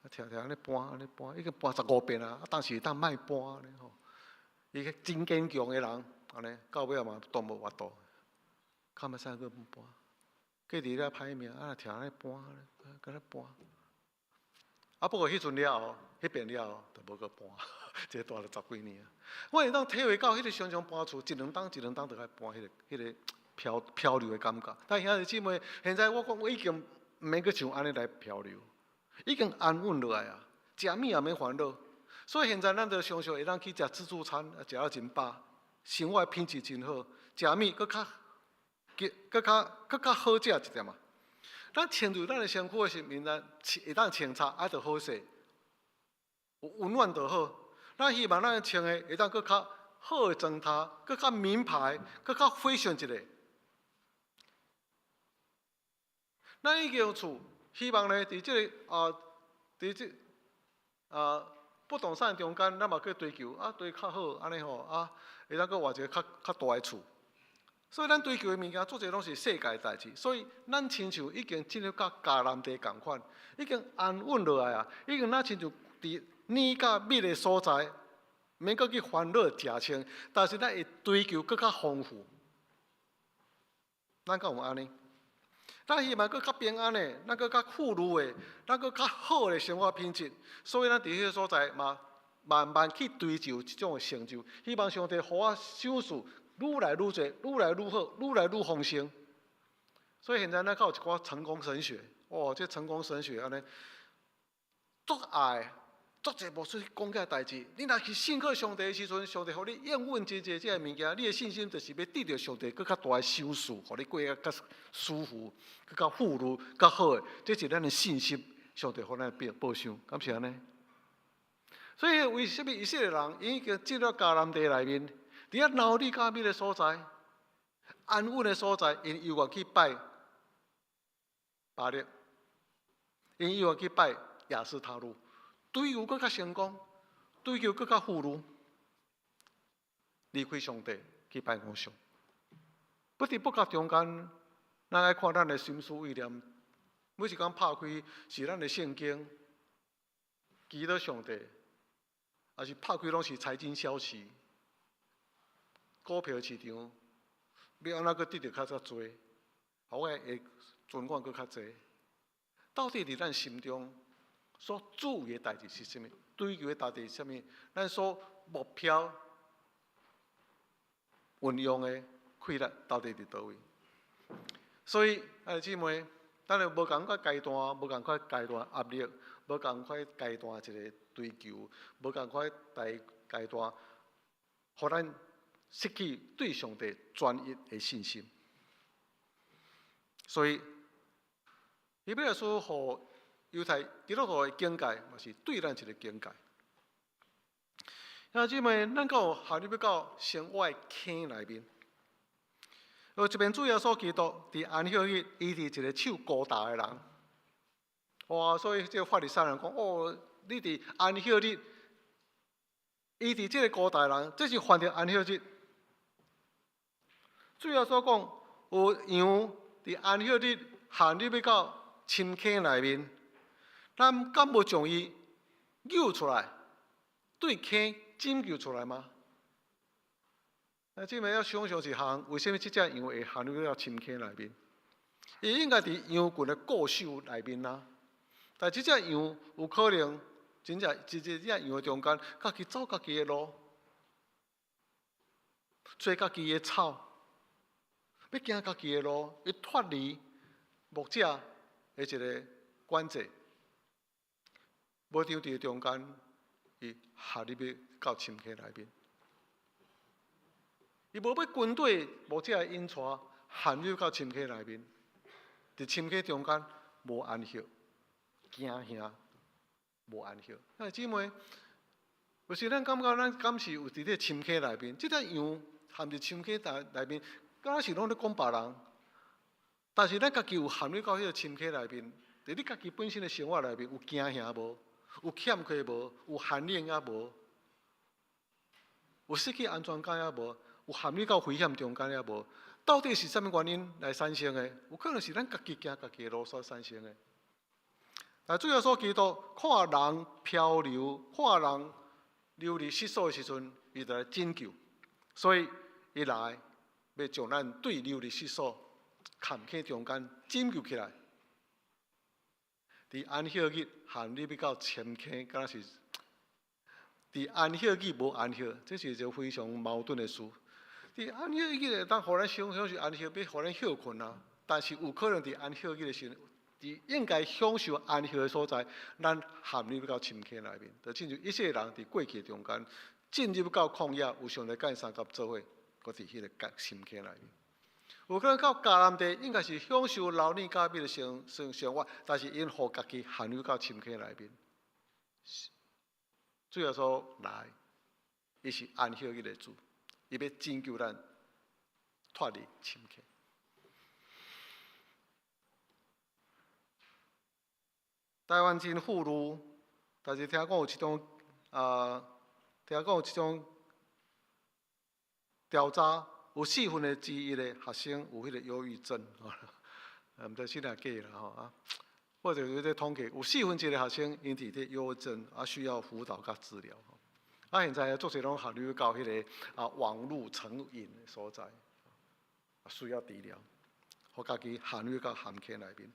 啊，聽聽按呢搬按呢搬，已經搬15遍啊，啊當時會當莫搬按呢吼。伊真堅強的人，按呢到尾仔嘛都無法度，較欲使閣搬，計佇咧歹命，啊聽咧搬，閣咧搬。啊不過彼陣了後，彼遍了後就無閣搬，這蹛了十幾年。我會當體會到彼个常常搬厝，一兩冬一兩冬就愛搬彼个彼个漂漂流的感覺。但兄弟姊妹，現在我講我已經毋免閣像按呢來漂流，已經安穩落來啊，食物也免煩惱。所以現在咱就常常會當去食自助餐，食了真飽。生活品質真好，食物閣較、閣較、閣較好食一點仔。咱穿著咱的身軀的時陣，咱會當清擦，愛著好勢，有溫暖就好。咱希望咱穿的會當閣較好的裝束，閣較名牌，閣較 fashion 一下。咱已經有厝，希望呢，佇這个啊，佇這啊不動產中間，咱嘛去追求啊，追較好按呢吼啊，會當閣換一个較較大的厝。所以咱追求的物件，足濟攏是世界代誌。所以咱親像已經進入佮迦南地仝款，已經安穩落來啊，已經若親像佇奶佮蜜的所在，免閣去煩惱食穿，但是咱會追求閣較豐富。咱敢有按呢？咱希望閣較平安的，咱閣較富裕的，咱閣較好的生活品質。所以咱佇彼个所在嘛，慢慢去追求這種的成就。希望上帝予我賞賜愈來愈濟，愈來愈好，愈來愈豐盛。所以現在咱較有一寡成功神學，哦，這成功神學按呢，足愛。足濟牧師講這个代誌，你若是信靠上帝的時陣，上帝予你應允真濟這个物件，你的信心就是欲得著上帝閣較大的賞賜，予你過得較舒服、閣較富裕、較好的，這是咱的信心，上帝予咱的報賞，敢是按呢？所以為啥物以色列人已經進入迦南地內面，佇遐流奶佮蜜的所在，安穩的所在，𪜶猶原去拜巴力，𪜶猶原去拜亞斯他錄。追求閣較成功，追求閣較富裕，離開上帝去拜偶像。不知不覺中間，咱愛看咱的心思意念，每一工拍開是咱的聖經，祈禱上帝，抑是拍開攏是財經消息，股票市場，欲按怎閣得著較較濟，予我的存款閣較濟。到底佇咱心中所注意的代誌是啥物？追求的代誌是啥物？咱所目標運用的氣力到底佇佗位？所以，兄弟姊妹，咱有無仝款階段，無仝款階段壓力，無仝款階段一个追求，無仝款大階段，予咱失去對上帝專一的信心。所以，希伯來書予猶太基督徒的警戒，嘛是對咱一个警戒。兄弟姊妹，咱敢有陷入到生活的坑內面？有一遍主耶穌基督佇安息日，醫治一个手孤焦的人。哇！所以這个法利賽人講：哦，你佇安息日醫治這个孤焦的人，這是犯著安息日。主耶穌講：有羊佇安息日陷入到深坑內面，咱敢無將伊救出來，對坑拯救出來嗎？啊，這邊要想象一項，為啥物這隻羊會陷入到深坑內面？伊應該佇羊群的顧守內面啊。但這隻羊有可能真正佇這隻羊的中間，家己走家己的路，揣家己的草，欲行家己的路，伊脫離牧者的一个管制，無佇佇中間，伊陷入到深坑內面。伊無欲跟綴牧者的引帶，陷入到深坑內面，佇深坑中間無安息，驚嚇無安息。兄弟姊妹，有時咱感覺咱敢是有佇這深坑內面，這隻羊陷佇深坑內內面，敢若是攏咧講別人，但是咱家己有陷入到彼個深坑內面，佇你家己本身的生活內面有驚嚇無？有欠缺無？有寒冷抑無？有失去安全感抑無？有陷入到危險中間抑無？到底是啥物原因來產生的？有可能是咱家己行家己的路所產生的。但主耶穌基督看人漂流，看人流離失所的時陣，伊就來拯救。所以伊來欲將咱對流離失所、坎坷中間拯救起來。佇安息日陷入到深坑，敢若是佇安息日無安息，這是一個非常矛盾的事。佇安息日會當予咱享享受安息，欲予咱歇睏啊。但是有可能佇安息日的時陣，佇應該享受安息的所在，咱陷入到深坑內面。就親像以色列人佇過去中間進入到曠野，有上帝佮𪜶相佮做伙，閣佇彼个深坑內面。有可能到迦南地，應該是享受流奶佮蜜的生活，但是𪜶予家己陷入到深坑內面。主耶穌來，伊是安息日的主，伊欲拯救咱脫離深坑。台灣真富裕，但是聽講有一種啊，聽講有一種調查，有四分之一的學生有彼個憂鬱症，毋知真抑假啦吼啊。或者有這統計，有四分之一的學生𪜶佇這憂鬱症啊，需要輔導佮治療。啊，現在足濟攏陷入到彼個啊網路成癮的所在，需要治療，予家己陷入到陷坑內面。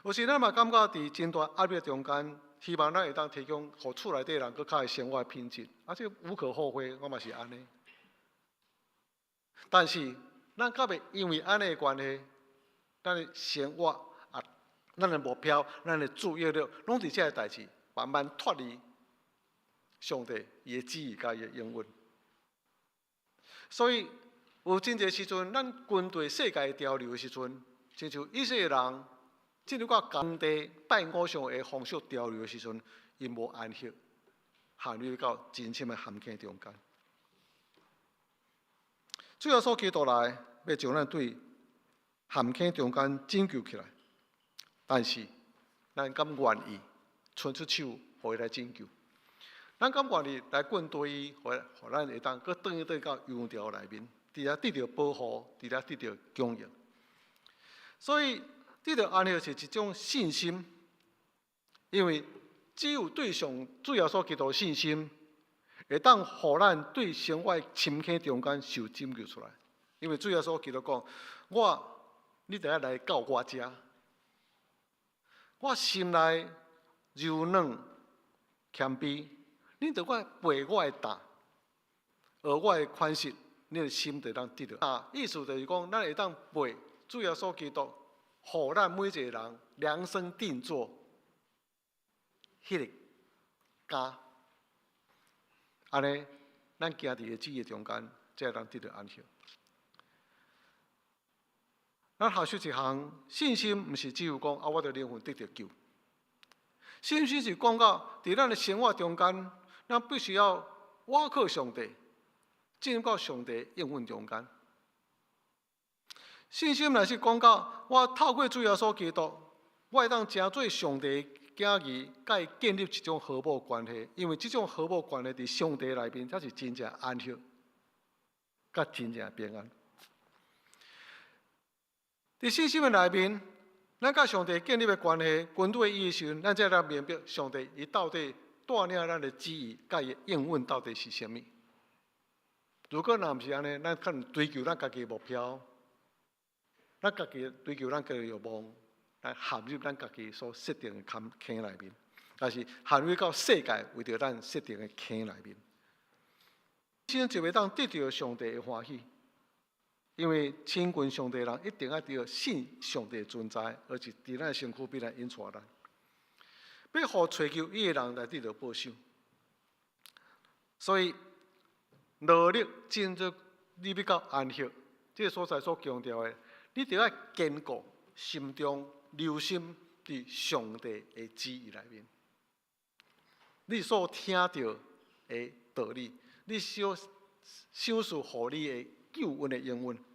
有時咱嘛感覺佇真大壓力中間，希望咱會當提供予厝內底人閣較的生活品質，啊，這無可厚非，我嘛是按呢。但是，咱敢會因為按呢的關係，咱的生活啊，咱的目標、咱的注意力，攏佇這个代誌，慢慢脫離上帝伊的旨意佮伊的應允。所以，有真濟時陣，咱跟隨世界潮流的時陣，親像以色列人進入到當地拜偶像的風俗潮流的時陣，𪜶無安息，陷入到真深的陷坑中間。主耶穌基督來，欲將咱對陷坑中間拯救起來。但是，咱敢願意伸出手，予伊來拯救？咱敢願意來跟隨伊，予咱會當閣轉轉到羊牢內面，佇遐得著保護，佇遐得著供應。所以，得著安息是一種信心，因為只有對上主耶穌基督信心，會當予咱對生活深坑中間受拯救出來。因為主耶穌基督講：我，你著愛來到我遮，我心內柔軟謙卑，你著愛背我的擔，學我的款式，你的心就會當得著。啊，意思就是講，咱會當背主耶穌基督，予咱每一個人量身定做彼个枷，按呢，咱行佇伊旨意中間，才會當得著安息。咱學習一項信心，毋是只有講啊，我的靈魂得著救。信心是講到佇咱的生活中間，咱必須要倚靠上帝，進入到上帝應允中間。信心若是講到我透過主耶穌基督，我會當成做上帝囝兒，佮伊建立一種和睦關係。因為這種和睦關係佇上帝內面，才是真正安息，佮真正平安。佇信心的內面，咱佮上帝建立的關係，跟隨伊的時陣，咱才會明白上帝伊到底帶領咱的旨意，佮伊的應允到底是啥物。如果若毋是按呢，咱可能追求咱家己的目標，咱家己追求咱家己的欲望，來陷入咱家己所設定的坑坑內面，抑是陷入到世界為著咱設定的坑內面。先就會當得著上帝的歡喜。因為親近上帝的人一定愛著信上帝的存在，而且佇咱的身軀邊來引帶咱，欲予揣求伊的人來得著報賞。所以努力進入你欲到安息，這个所在所強調的，你著愛堅固心中留心佇上帝的旨意內面。你所聽著的道理，你所賞賜予你的救恩的應允。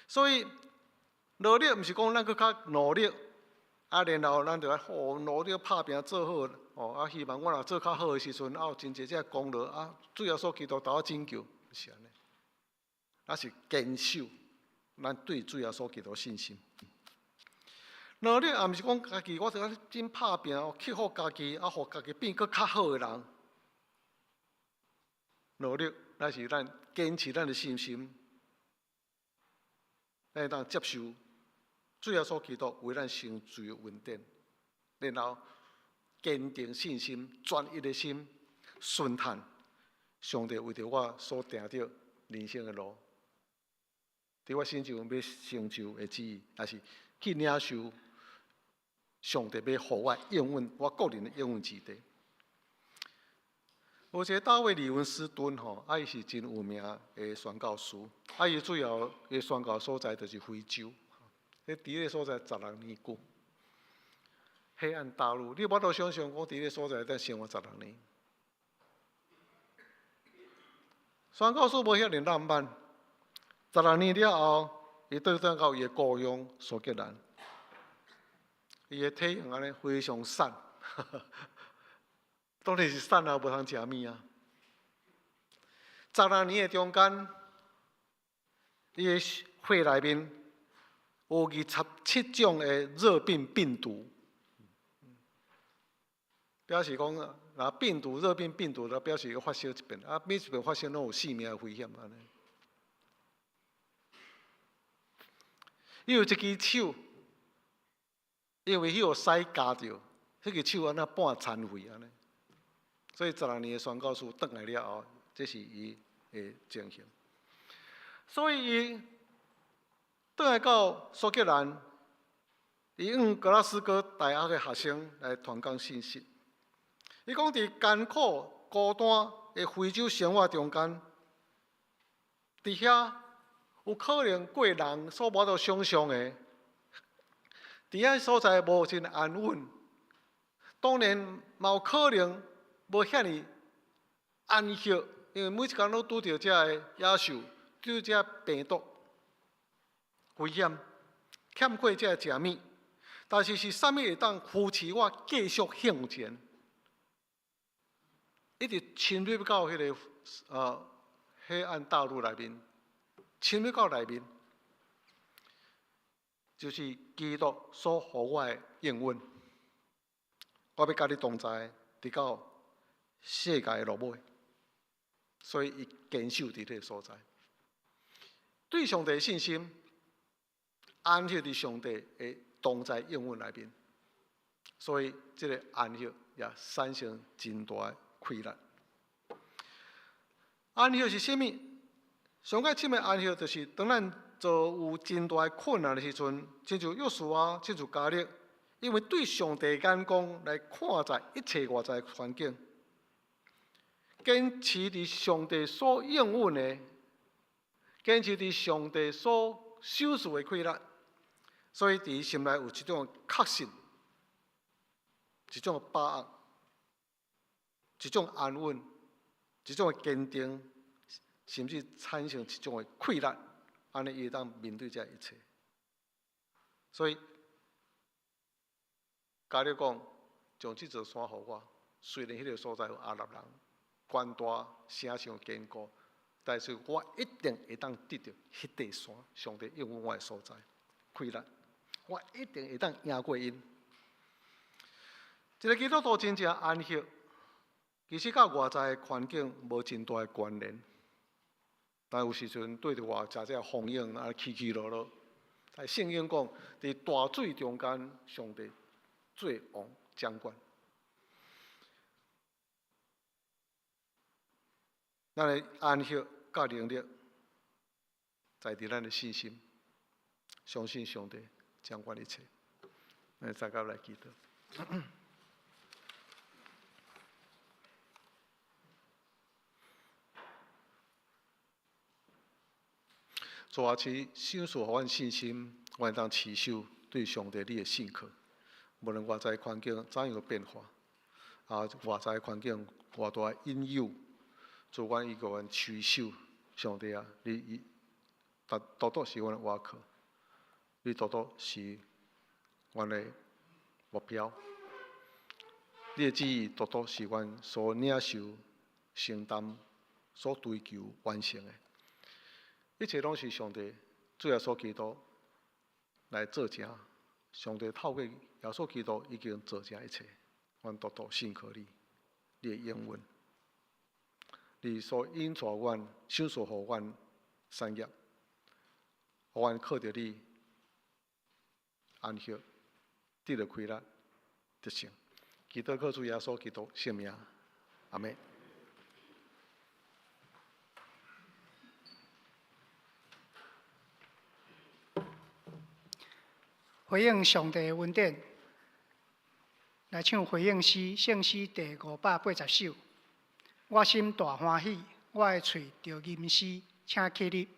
所以努力毋是講咱閣較努力，啊，然後咱就愛好努力拍拚做好，哦，啊，希望我若做較好的時陣，啊，有真濟這个功勞，啊，主耶穌基督替我拯救，毋是按呢，咱是堅守咱對主耶穌基督信心。努力也毋是講家己，我就愛真拍拚，克服家己，啊，予家己變閣較好的人。努力，乃是咱堅持咱的信心，咱會當接受主耶穌基督為咱成就的恩典，然後堅定信心、專一的心，順趁上帝為著我所定著人生的路，佇我身上欲成就的旨意，抑是去領受上帝欲予我應允，我個人的應允之地。有一个大衛李文斯頓吼，啊，伊是真有名的宣教師，啊，伊主要的宣教所在就是非洲，伫彼个所在十六年久。黑暗大陸，你無法度想象講伫彼个所在當生活十六年。宣教師無遐爾浪漫，十六年了後，伊倒轉到伊的故鄉蘇格蘭，伊的體型按呢非常瘦。當然是瘦啊，無通食物啊。十六年的中間，伊的血內面有27種的熱病病毒，表示講，若病毒熱病病毒，就表示發燒一遍，啊，每一遍發燒攏有性命的危險按呢。伊有一支手，因為彼予屎咬著，彼支手按呢半殘廢按呢。所以十六年的宣教師轉來了後，這是伊的情形。所以伊轉來到蘇格蘭，伊向格拉斯哥大學的學生來傳講信息。伊講佇艱苦孤單的非洲生活中間，佇遐有可能過人所無法度想象的，佇遐所在無真安穩，當然嘛有可能。無遐爾安息，因為每一工攏拄著這个野獸，拄著這病毒危險，欠缺這个食物。但是是啥物會當扶持我繼續向前？一直深入到彼个黑暗大陸內面，深入到內面，就是基督所予我的應允。我欲佮你同在，直到世界的落尾，所以伊堅守佇彼个所在。對上帝的信心，安息佇上帝的同在應允內面，所以這个安息也產生真大的氣力。安息是啥物？上蓋深的安息就是當咱遭遇真大的困難的時陣，親像約書亞，親像迦勒，因為對上帝眼光來看待一切外在環境。堅持佇上帝所應允的，堅持佇上帝所賞賜的氣力，所以佇心內有一種確信，一種把握，一種安穩，一種堅定，甚至產生一種的氣力，按呢伊會當面對這一切。所以，迦勒講，將這座山予我，雖然彼个所在有亞納人。懸大，城牆堅固，但是我一定會當得著彼塊山，上帝應允我的所在，氣力，我一定會當贏過𪜶。一个基督徒真正安息，其實佮外在的環境無真大的關聯，但有時陣對著外在這風湧啊起起落落，但聖經講，佇大水中間，上帝做王掌管。咱的安息佮能力，在佇咱的信心，相信上帝掌管一切。咱大家來祈禱。主啊，請賞賜予阮信心，阮會當持守對上帝你的信靠。無論外在環境怎樣變化，啊，外在環境偌大引誘。主，阮伊共阮持守，上帝啊，你伊獨獨獨是阮的倚靠，你獨獨是阮的目標，你的旨意獨獨是阮所領受、承擔、所追求完成的，一切攏是上帝主耶穌基督來做成。上帝透過耶穌基督已經做成一切，阮獨獨信靠你，你的應允。你所引帶阮、賞賜予阮產業，予阮靠著你安息，得著氣力，得勝。祈禱靠主耶穌基督聖名，阿們。回應上帝的恩典，來唱回應詩，聖詩第580首。我心大歡喜，我的喙著吟詩，請起立。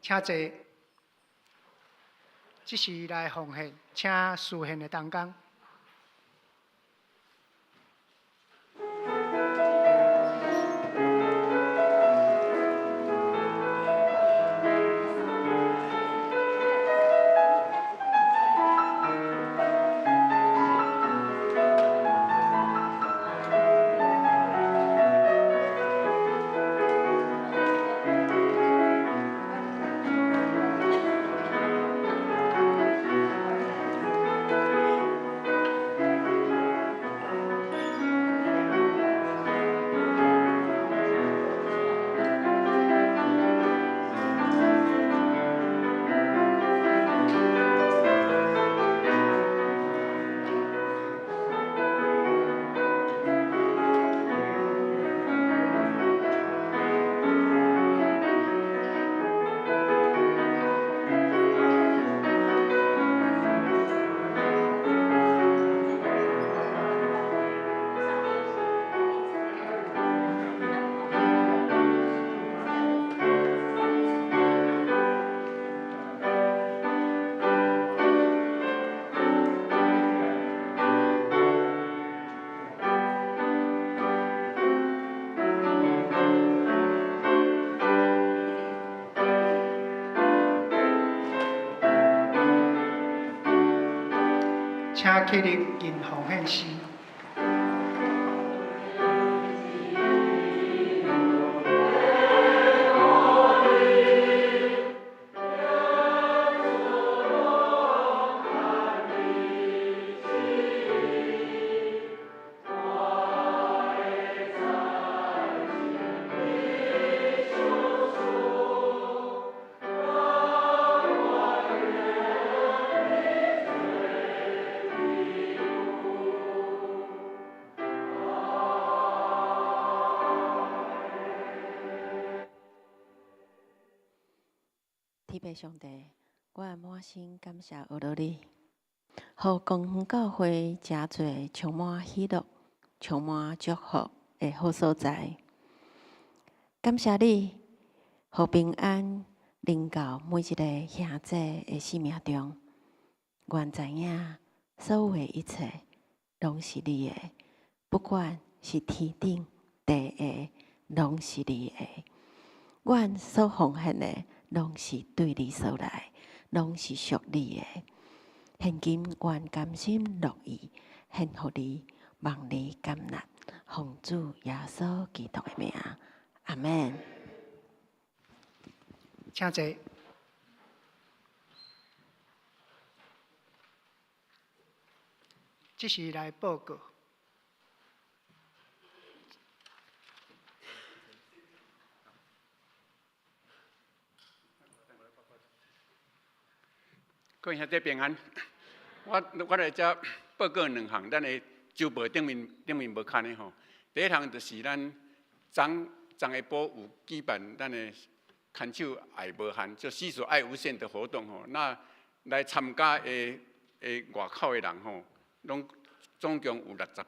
請坐。這時來奉獻，請司獻的同工。請起立，吟奉獻詩。天父上帝，我滿心感謝阿羅你，予光遠教會成做充滿喜樂、充滿祝福的好所在。感謝你，予平安臨到每一个兄弟的生命中。願知影所有的一切攏是你的，不管是天頂地下，攏是你的。阮所奉獻的，攏是對你所來，攏是屬你的。現今阮甘心樂意獻予你，望你甘納，奉主耶穌基督的名，阿門。請坐。這是來報告。各位兄弟平安，我來遮報告兩項，咱的週報頂面無刊的吼。第一項就是咱昨昨下晡有舉辦咱的牽手愛無限，就攜手愛無限的活動吼。那來參加的外口的人吼，攏總共有六十八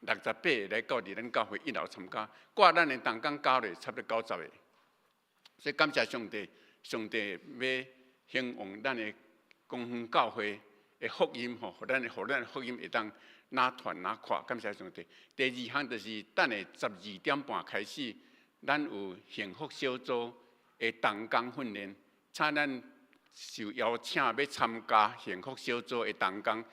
個，68個來到佇咱教會一樓參加，掛咱的同工加落差不多90個。所以感謝上帝，上帝欲興旺咱的光遠教會的福音吼，予咱的福音會當愈傳愈闊。感謝上帝。第二項就是等下12點半開始，咱有幸福小組的同工訓練，請咱受邀請欲參加幸福小組的同工，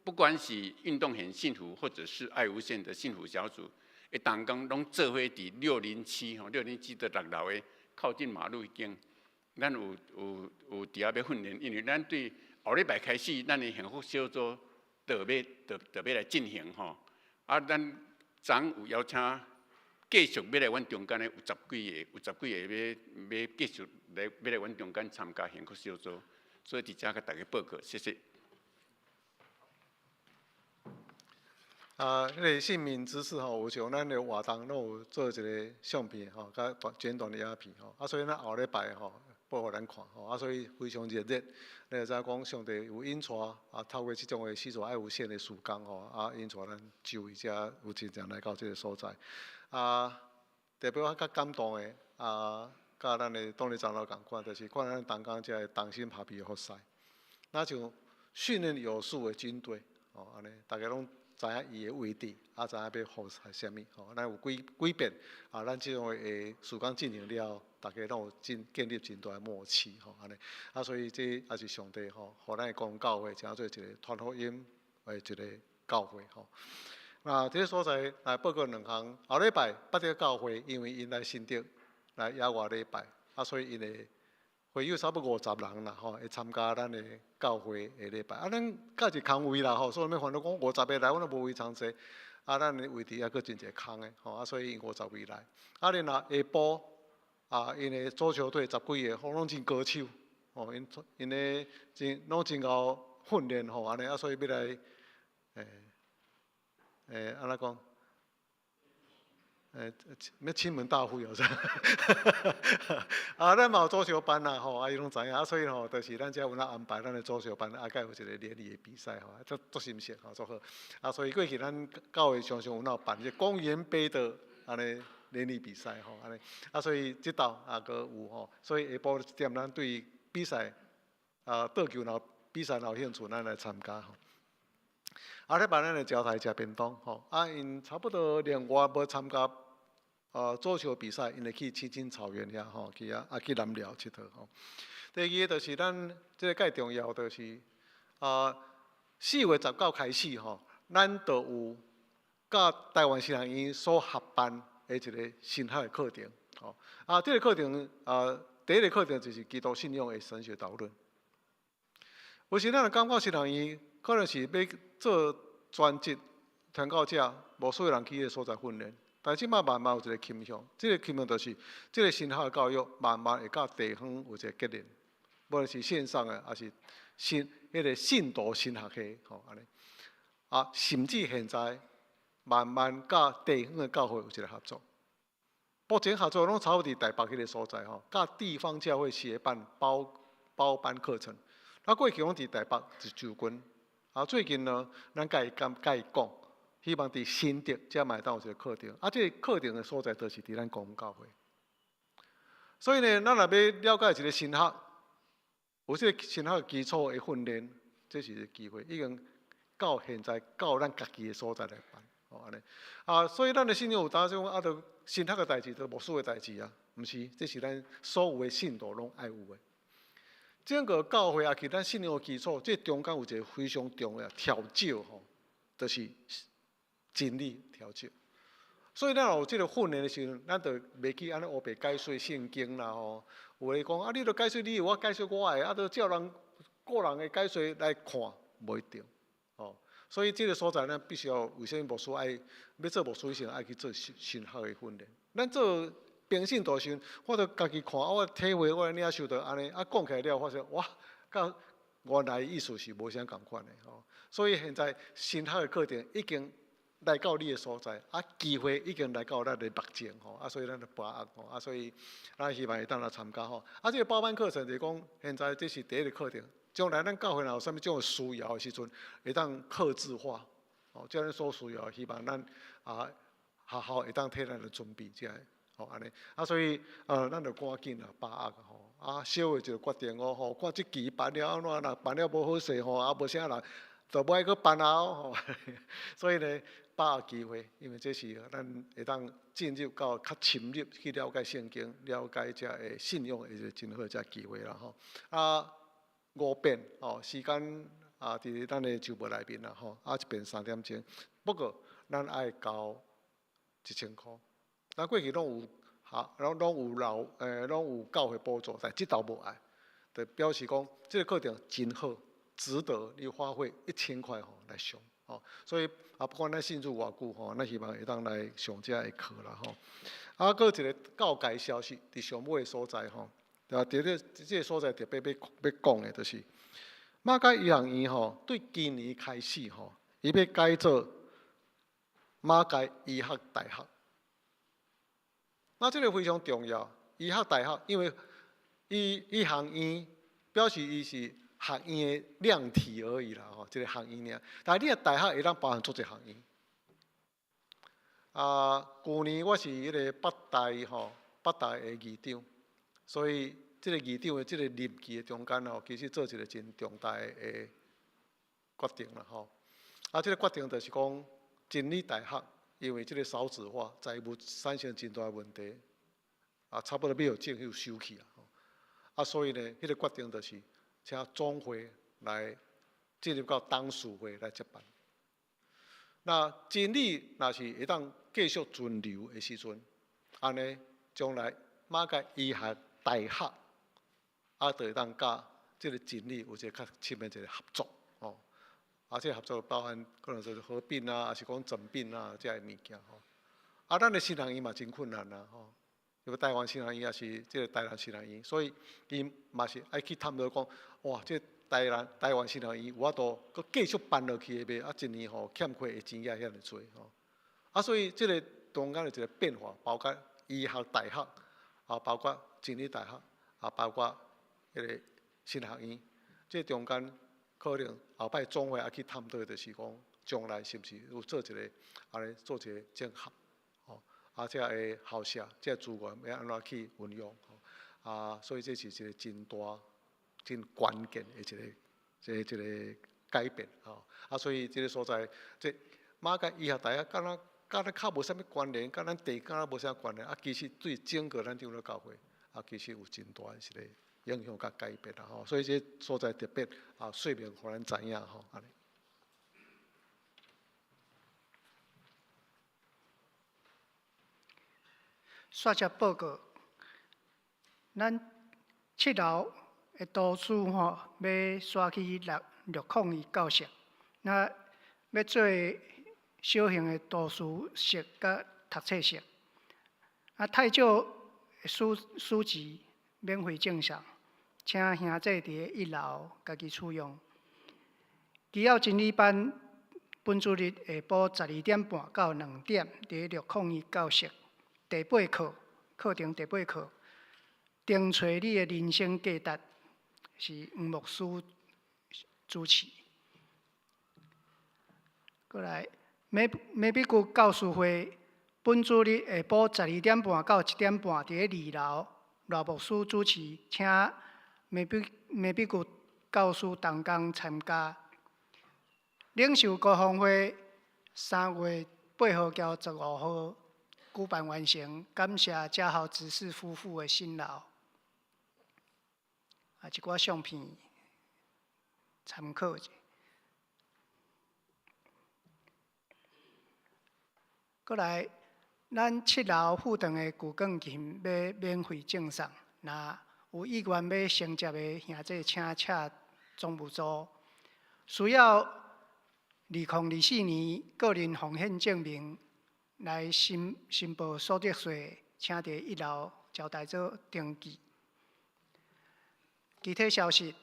不管是運動員幸福，或者是愛無限的幸福小組的同工，攏做伙佇607吼，607的六樓的靠近馬路彼間。咱有佇遐欲訓練，因為咱對後禮拜開始，咱的幸福小組就欲來進行吼。啊，咱昨有邀請繼續欲來阮中間的有十幾个，有十幾个欲繼續來欲來阮中間參加幸福小組，所以佇遮共大家報告，謝謝。啊，彼个姓名知識吼，有像咱的活動攏有做一个相片吼，佮短簡短的影片吼，啊，所以咱後禮拜吼播予咱看吼，啊，所以非常熱烈。你會知影講上帝有引帶啊，透過這種的攜手愛無限的事工吼，啊，引帶咱周圍遮有真濟人來到這个所在。啊，特別我較感動的啊，佮咱的董事長老仝款，就是看咱同工遮的同心合意的服侍，若像訓練有素的軍隊吼，按呢，逐家攏知影伊的位置，啊，知影欲服侍啥物吼。咱有幾幾遍啊，咱這種的事工進行了後，逐家攏有真建立真大的默契吼，按呢。啊，所以這也是上帝吼，予咱的公教會成做一个傳福音的一个教會吼。那這个所在來報告兩項，後禮拜八德教會因為𪜶來新竹來野外禮拜，啊，所以𪜶的會友差不多50人啦吼，會參加咱的教會的禮拜。啊，咱較一空位啦吼，所以欲煩惱講50个來，阮都無位通坐。啊，咱的位置猶閣真濟空的吼，啊，所以𪜶50位來。啊，然後下晡啊，𪜶的足球隊十幾个，吼，攏真高手，吼，𪜶的真攏真𠢕訓練吼，按呢啊，所以欲來，按怎講？欲親門大會哦，是。啊，咱嘛有足球班啦，吼，啊，伊攏知影，啊，所以吼，就是咱遮有哪安排咱的足球班，啊，閣有一个聯誼的比賽吼，足足新鮮吼，足好。啊，所以過去咱教會常常有哪有辦這公園杯的按呢聯誼比賽吼，按呢，啊，所以這晝也閣有吼，所以下晡一點咱對比賽，啊，桌球若比賽若有興趣，咱來參加吼。啊，禮拜咱的招待食便當吼，啊，𪜶差不多連外無參加。足球比賽，𪜶會去青青草原遐吼，去遐啊去南寮𨑨迌吼。第二个就是咱這个較重要，就是啊4月19開始吼，咱就有佮台灣神學院所合辦的一個神學的課程吼。啊，這个課程啊，第一个課程就是基督信仰的神學導論。有時咱若感覺神學院可能是欲做專職傳教者，無需要人去彼个所在訓練。但這擺慢慢有一个傾向，這个傾向就是這个神學教育慢慢會佮地方有一个結連，無論是線上的，抑是信彼个信徒神學系吼按呢。啊，甚至現在慢慢佮地方的教會有一个合作。目前合作攏差不多佇台北彼个所在吼，佮地方教會協辦包包班課程。啊，過去攏佇台北一就近，啊，最近呢，咱共伊講共伊講，希望佇新竹遮嘛會當有一個課程。啊，這個課程的所在就是佇咱光復教會。所以呢，咱若欲了解一個神學，有這個神學基礎的訓練，這是一個機會，已經到現在到咱家己的所在來辦，吼按呢。啊，所以咱的信仰有當時講啊，著神學的代誌，著牧師的代誌啊，毋是，這是咱所有的信徒攏愛有的。整個教會也是咱信仰的基礎，這中間有一個非常重要調整吼，就是真理調整。所以咱若有這個訓練的時陣，咱就袂去按呢烏白解說聖經啦吼。有的講啊，你著解說你的，我解說我的，啊，著照人個人的解說來看，無一定。吼，所以這個所在咱必須要為啥物牧師愛欲做牧師以前愛去做神神學的訓練。咱做平信徒時陣，我著家己看，我體會，我領受著按呢，啊，講起來了，發現哇，佮原來意思是無啥仝款的吼。所以現在神學的課程已經來到你的所在，啊，機會已經來到咱的目前吼，啊，所以咱著把握吼，啊，所以咱希望會當來參加吼。啊，這個包班課程就是講，現在這是第一個課程，將來咱教會若有啥物種的需要的時陣，會當客製化，哦，照咱所需要，希望咱啊學校會當替咱來準備這個，吼按呢。啊，所以咱著趕緊啊把握吼，啊，小的就決定哦吼，看這期辦了按怎，若辦了無好勢吼，啊無啥人，就無愛閣辦啊吼。所以呢，把握機會，因為這是咱會當進入到較深入去了解聖經、了解這個信仰的一個真好的這機會啦吼。啊，五遍吼，時間啊，佇咱的周報內面啦吼，啊一遍三點鐘。不過咱愛交一千箍，咱過去攏有哈，攏攏有老欸，攏有教會補助，但這道無愛，就表示講這個課程真好，值得你花費一千塊吼來上。吼，所以啊，不管咱信主偌久吼，咱希望會當來上這個課啦吼。啊，閣有一個告解消息，佇上尾的所在吼，啊，佇咧這個所在特別欲欲講的，就是馬偕醫學院吼，對今年開始吼，伊欲改做馬偕醫學大學。那這個非常重要，醫學大學，因為醫醫學院表示伊是學院的量體而已啦，吼，這個學院爾。但是你若大學會當包含足濟學院。啊，舊年我是彼個北大吼，北大的議長，所以這個議長的這個任期的中間吼，其實做一個真重大的決定啦，吼。啊，這個決定就是講，真理大學因為這個少子化，財務產生真大問題，啊，差不多欲予政府收去啊。啊，所以呢，彼個決定就是請總會來進入到董事會來接辦。那真理若是會當繼續存留的時陣，按呢將來馬偕醫學大學啊，就會當佮這個真理有一個較親密一個合作，吼。啊，這個合作包含可能就是合併啊，抑是講整併啊，這个物件吼。啊，咱的神學院嘛真困難啊，吼。因為台灣神學院抑是這個台南神學院，所以伊嘛是愛去探討講，哇，這個台南台灣神學院有法度閣繼續辦落去的袂？啊，一年吼欠缺的錢也遐爾濟吼。啊，所以這個中間的一個變化，包括醫學大學，啊，包括真理大學，啊，包括彼個神學院，這中間可能後擺總會愛去探討，就是講將來是毋是有做一個按呢做一個整合，吼，啊，這个校舍，這個資源欲按怎去運用，啊，所以這是一個真大、真關鍵的一個、這個、一個改變，吼，啊，所以這個所在，這馬偕醫學大學敢若佮咱較無啥物關聯，佮咱地敢若無啥關聯，啊，其實對整個咱長老教會，啊，其實有真大的一個影響佮改變啦，吼，所以這所在特別啊，說明予咱知影吼，按呢。煞只報告，咱七樓的圖書吼，欲徙去六六空二教室，那欲做小型的圖書室佮讀冊室。啊，太少書書籍免費贈送，請兄弟佇一樓家己取用。基要真理班本主日下晡12點半到2點，佇六空二教室。第八課課程第八課，定揣你的人生價值，是黃牧師主持。過來，美美比谷教師會本主日下晡12點半到1點半，佇咧二樓，賴牧師主持，請美比美比谷教師同工參加。領袖高峰會3月8號交15號舉辦完成，感謝嘉豪執事夫婦的辛勞。啊，一寡相片參考者。過來，咱七樓副堂的舊鋼琴欲免費贈送，若有意願欲承接的兄弟，請洽總務組。需要2024年個人奉獻證明來申申報所得稅，請佇一樓招待所登記。其他消息，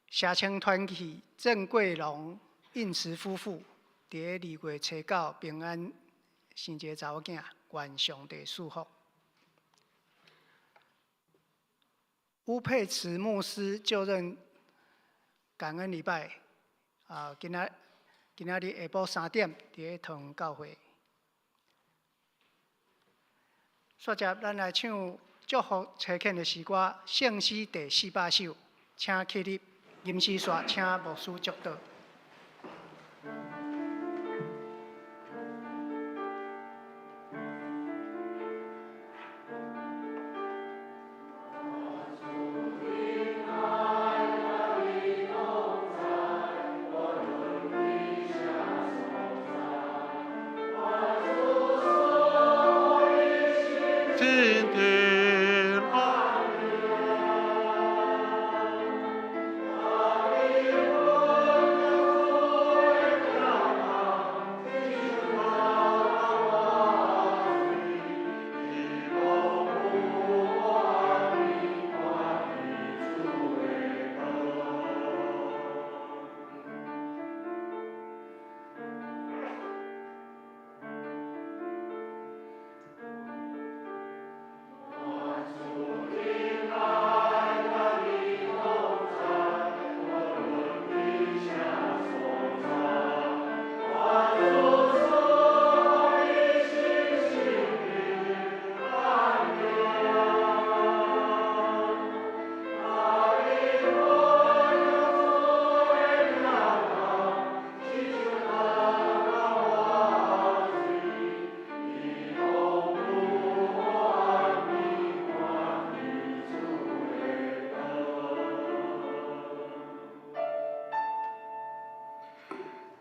社青團契鄭桂龍、應慈夫婦佇2月初9平安生一個查某囝，願上帝賜福。烏佩慈牧師就任感恩禮拜，啊，今仔今仔日下晡3點佇咧桃園教會。煞接咱來唱祝福差遣的詩歌《聖詩第400首》，請起立，吟詩煞請牧師祝禱。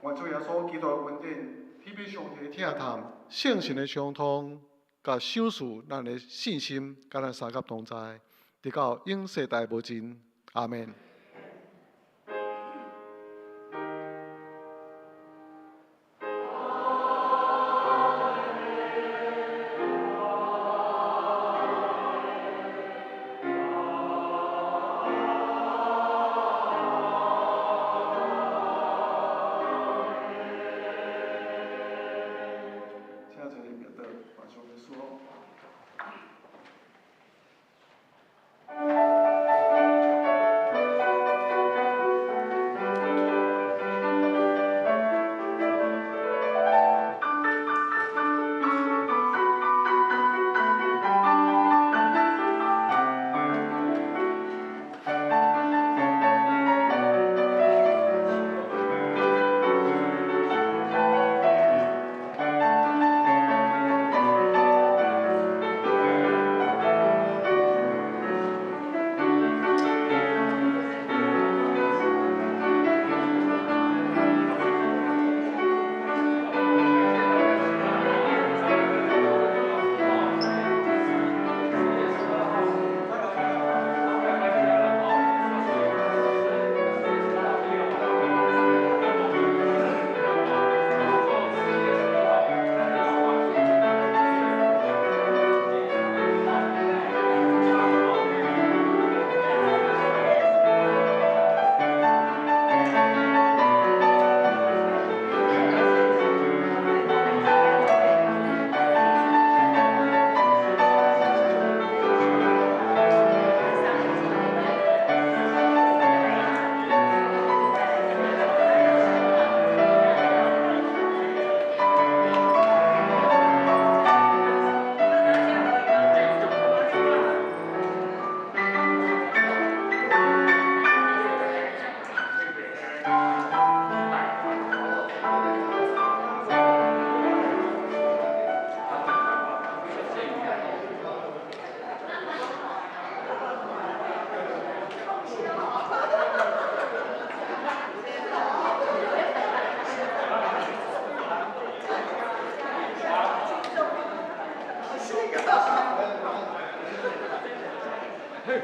願主耶穌基督的恩典、天父上帝的疼痛、聖神的相通，佮賞賜咱的信心，佮咱相佮同在，直到永世代無盡。阿們。請坐便當，願上帝賜福。嘿，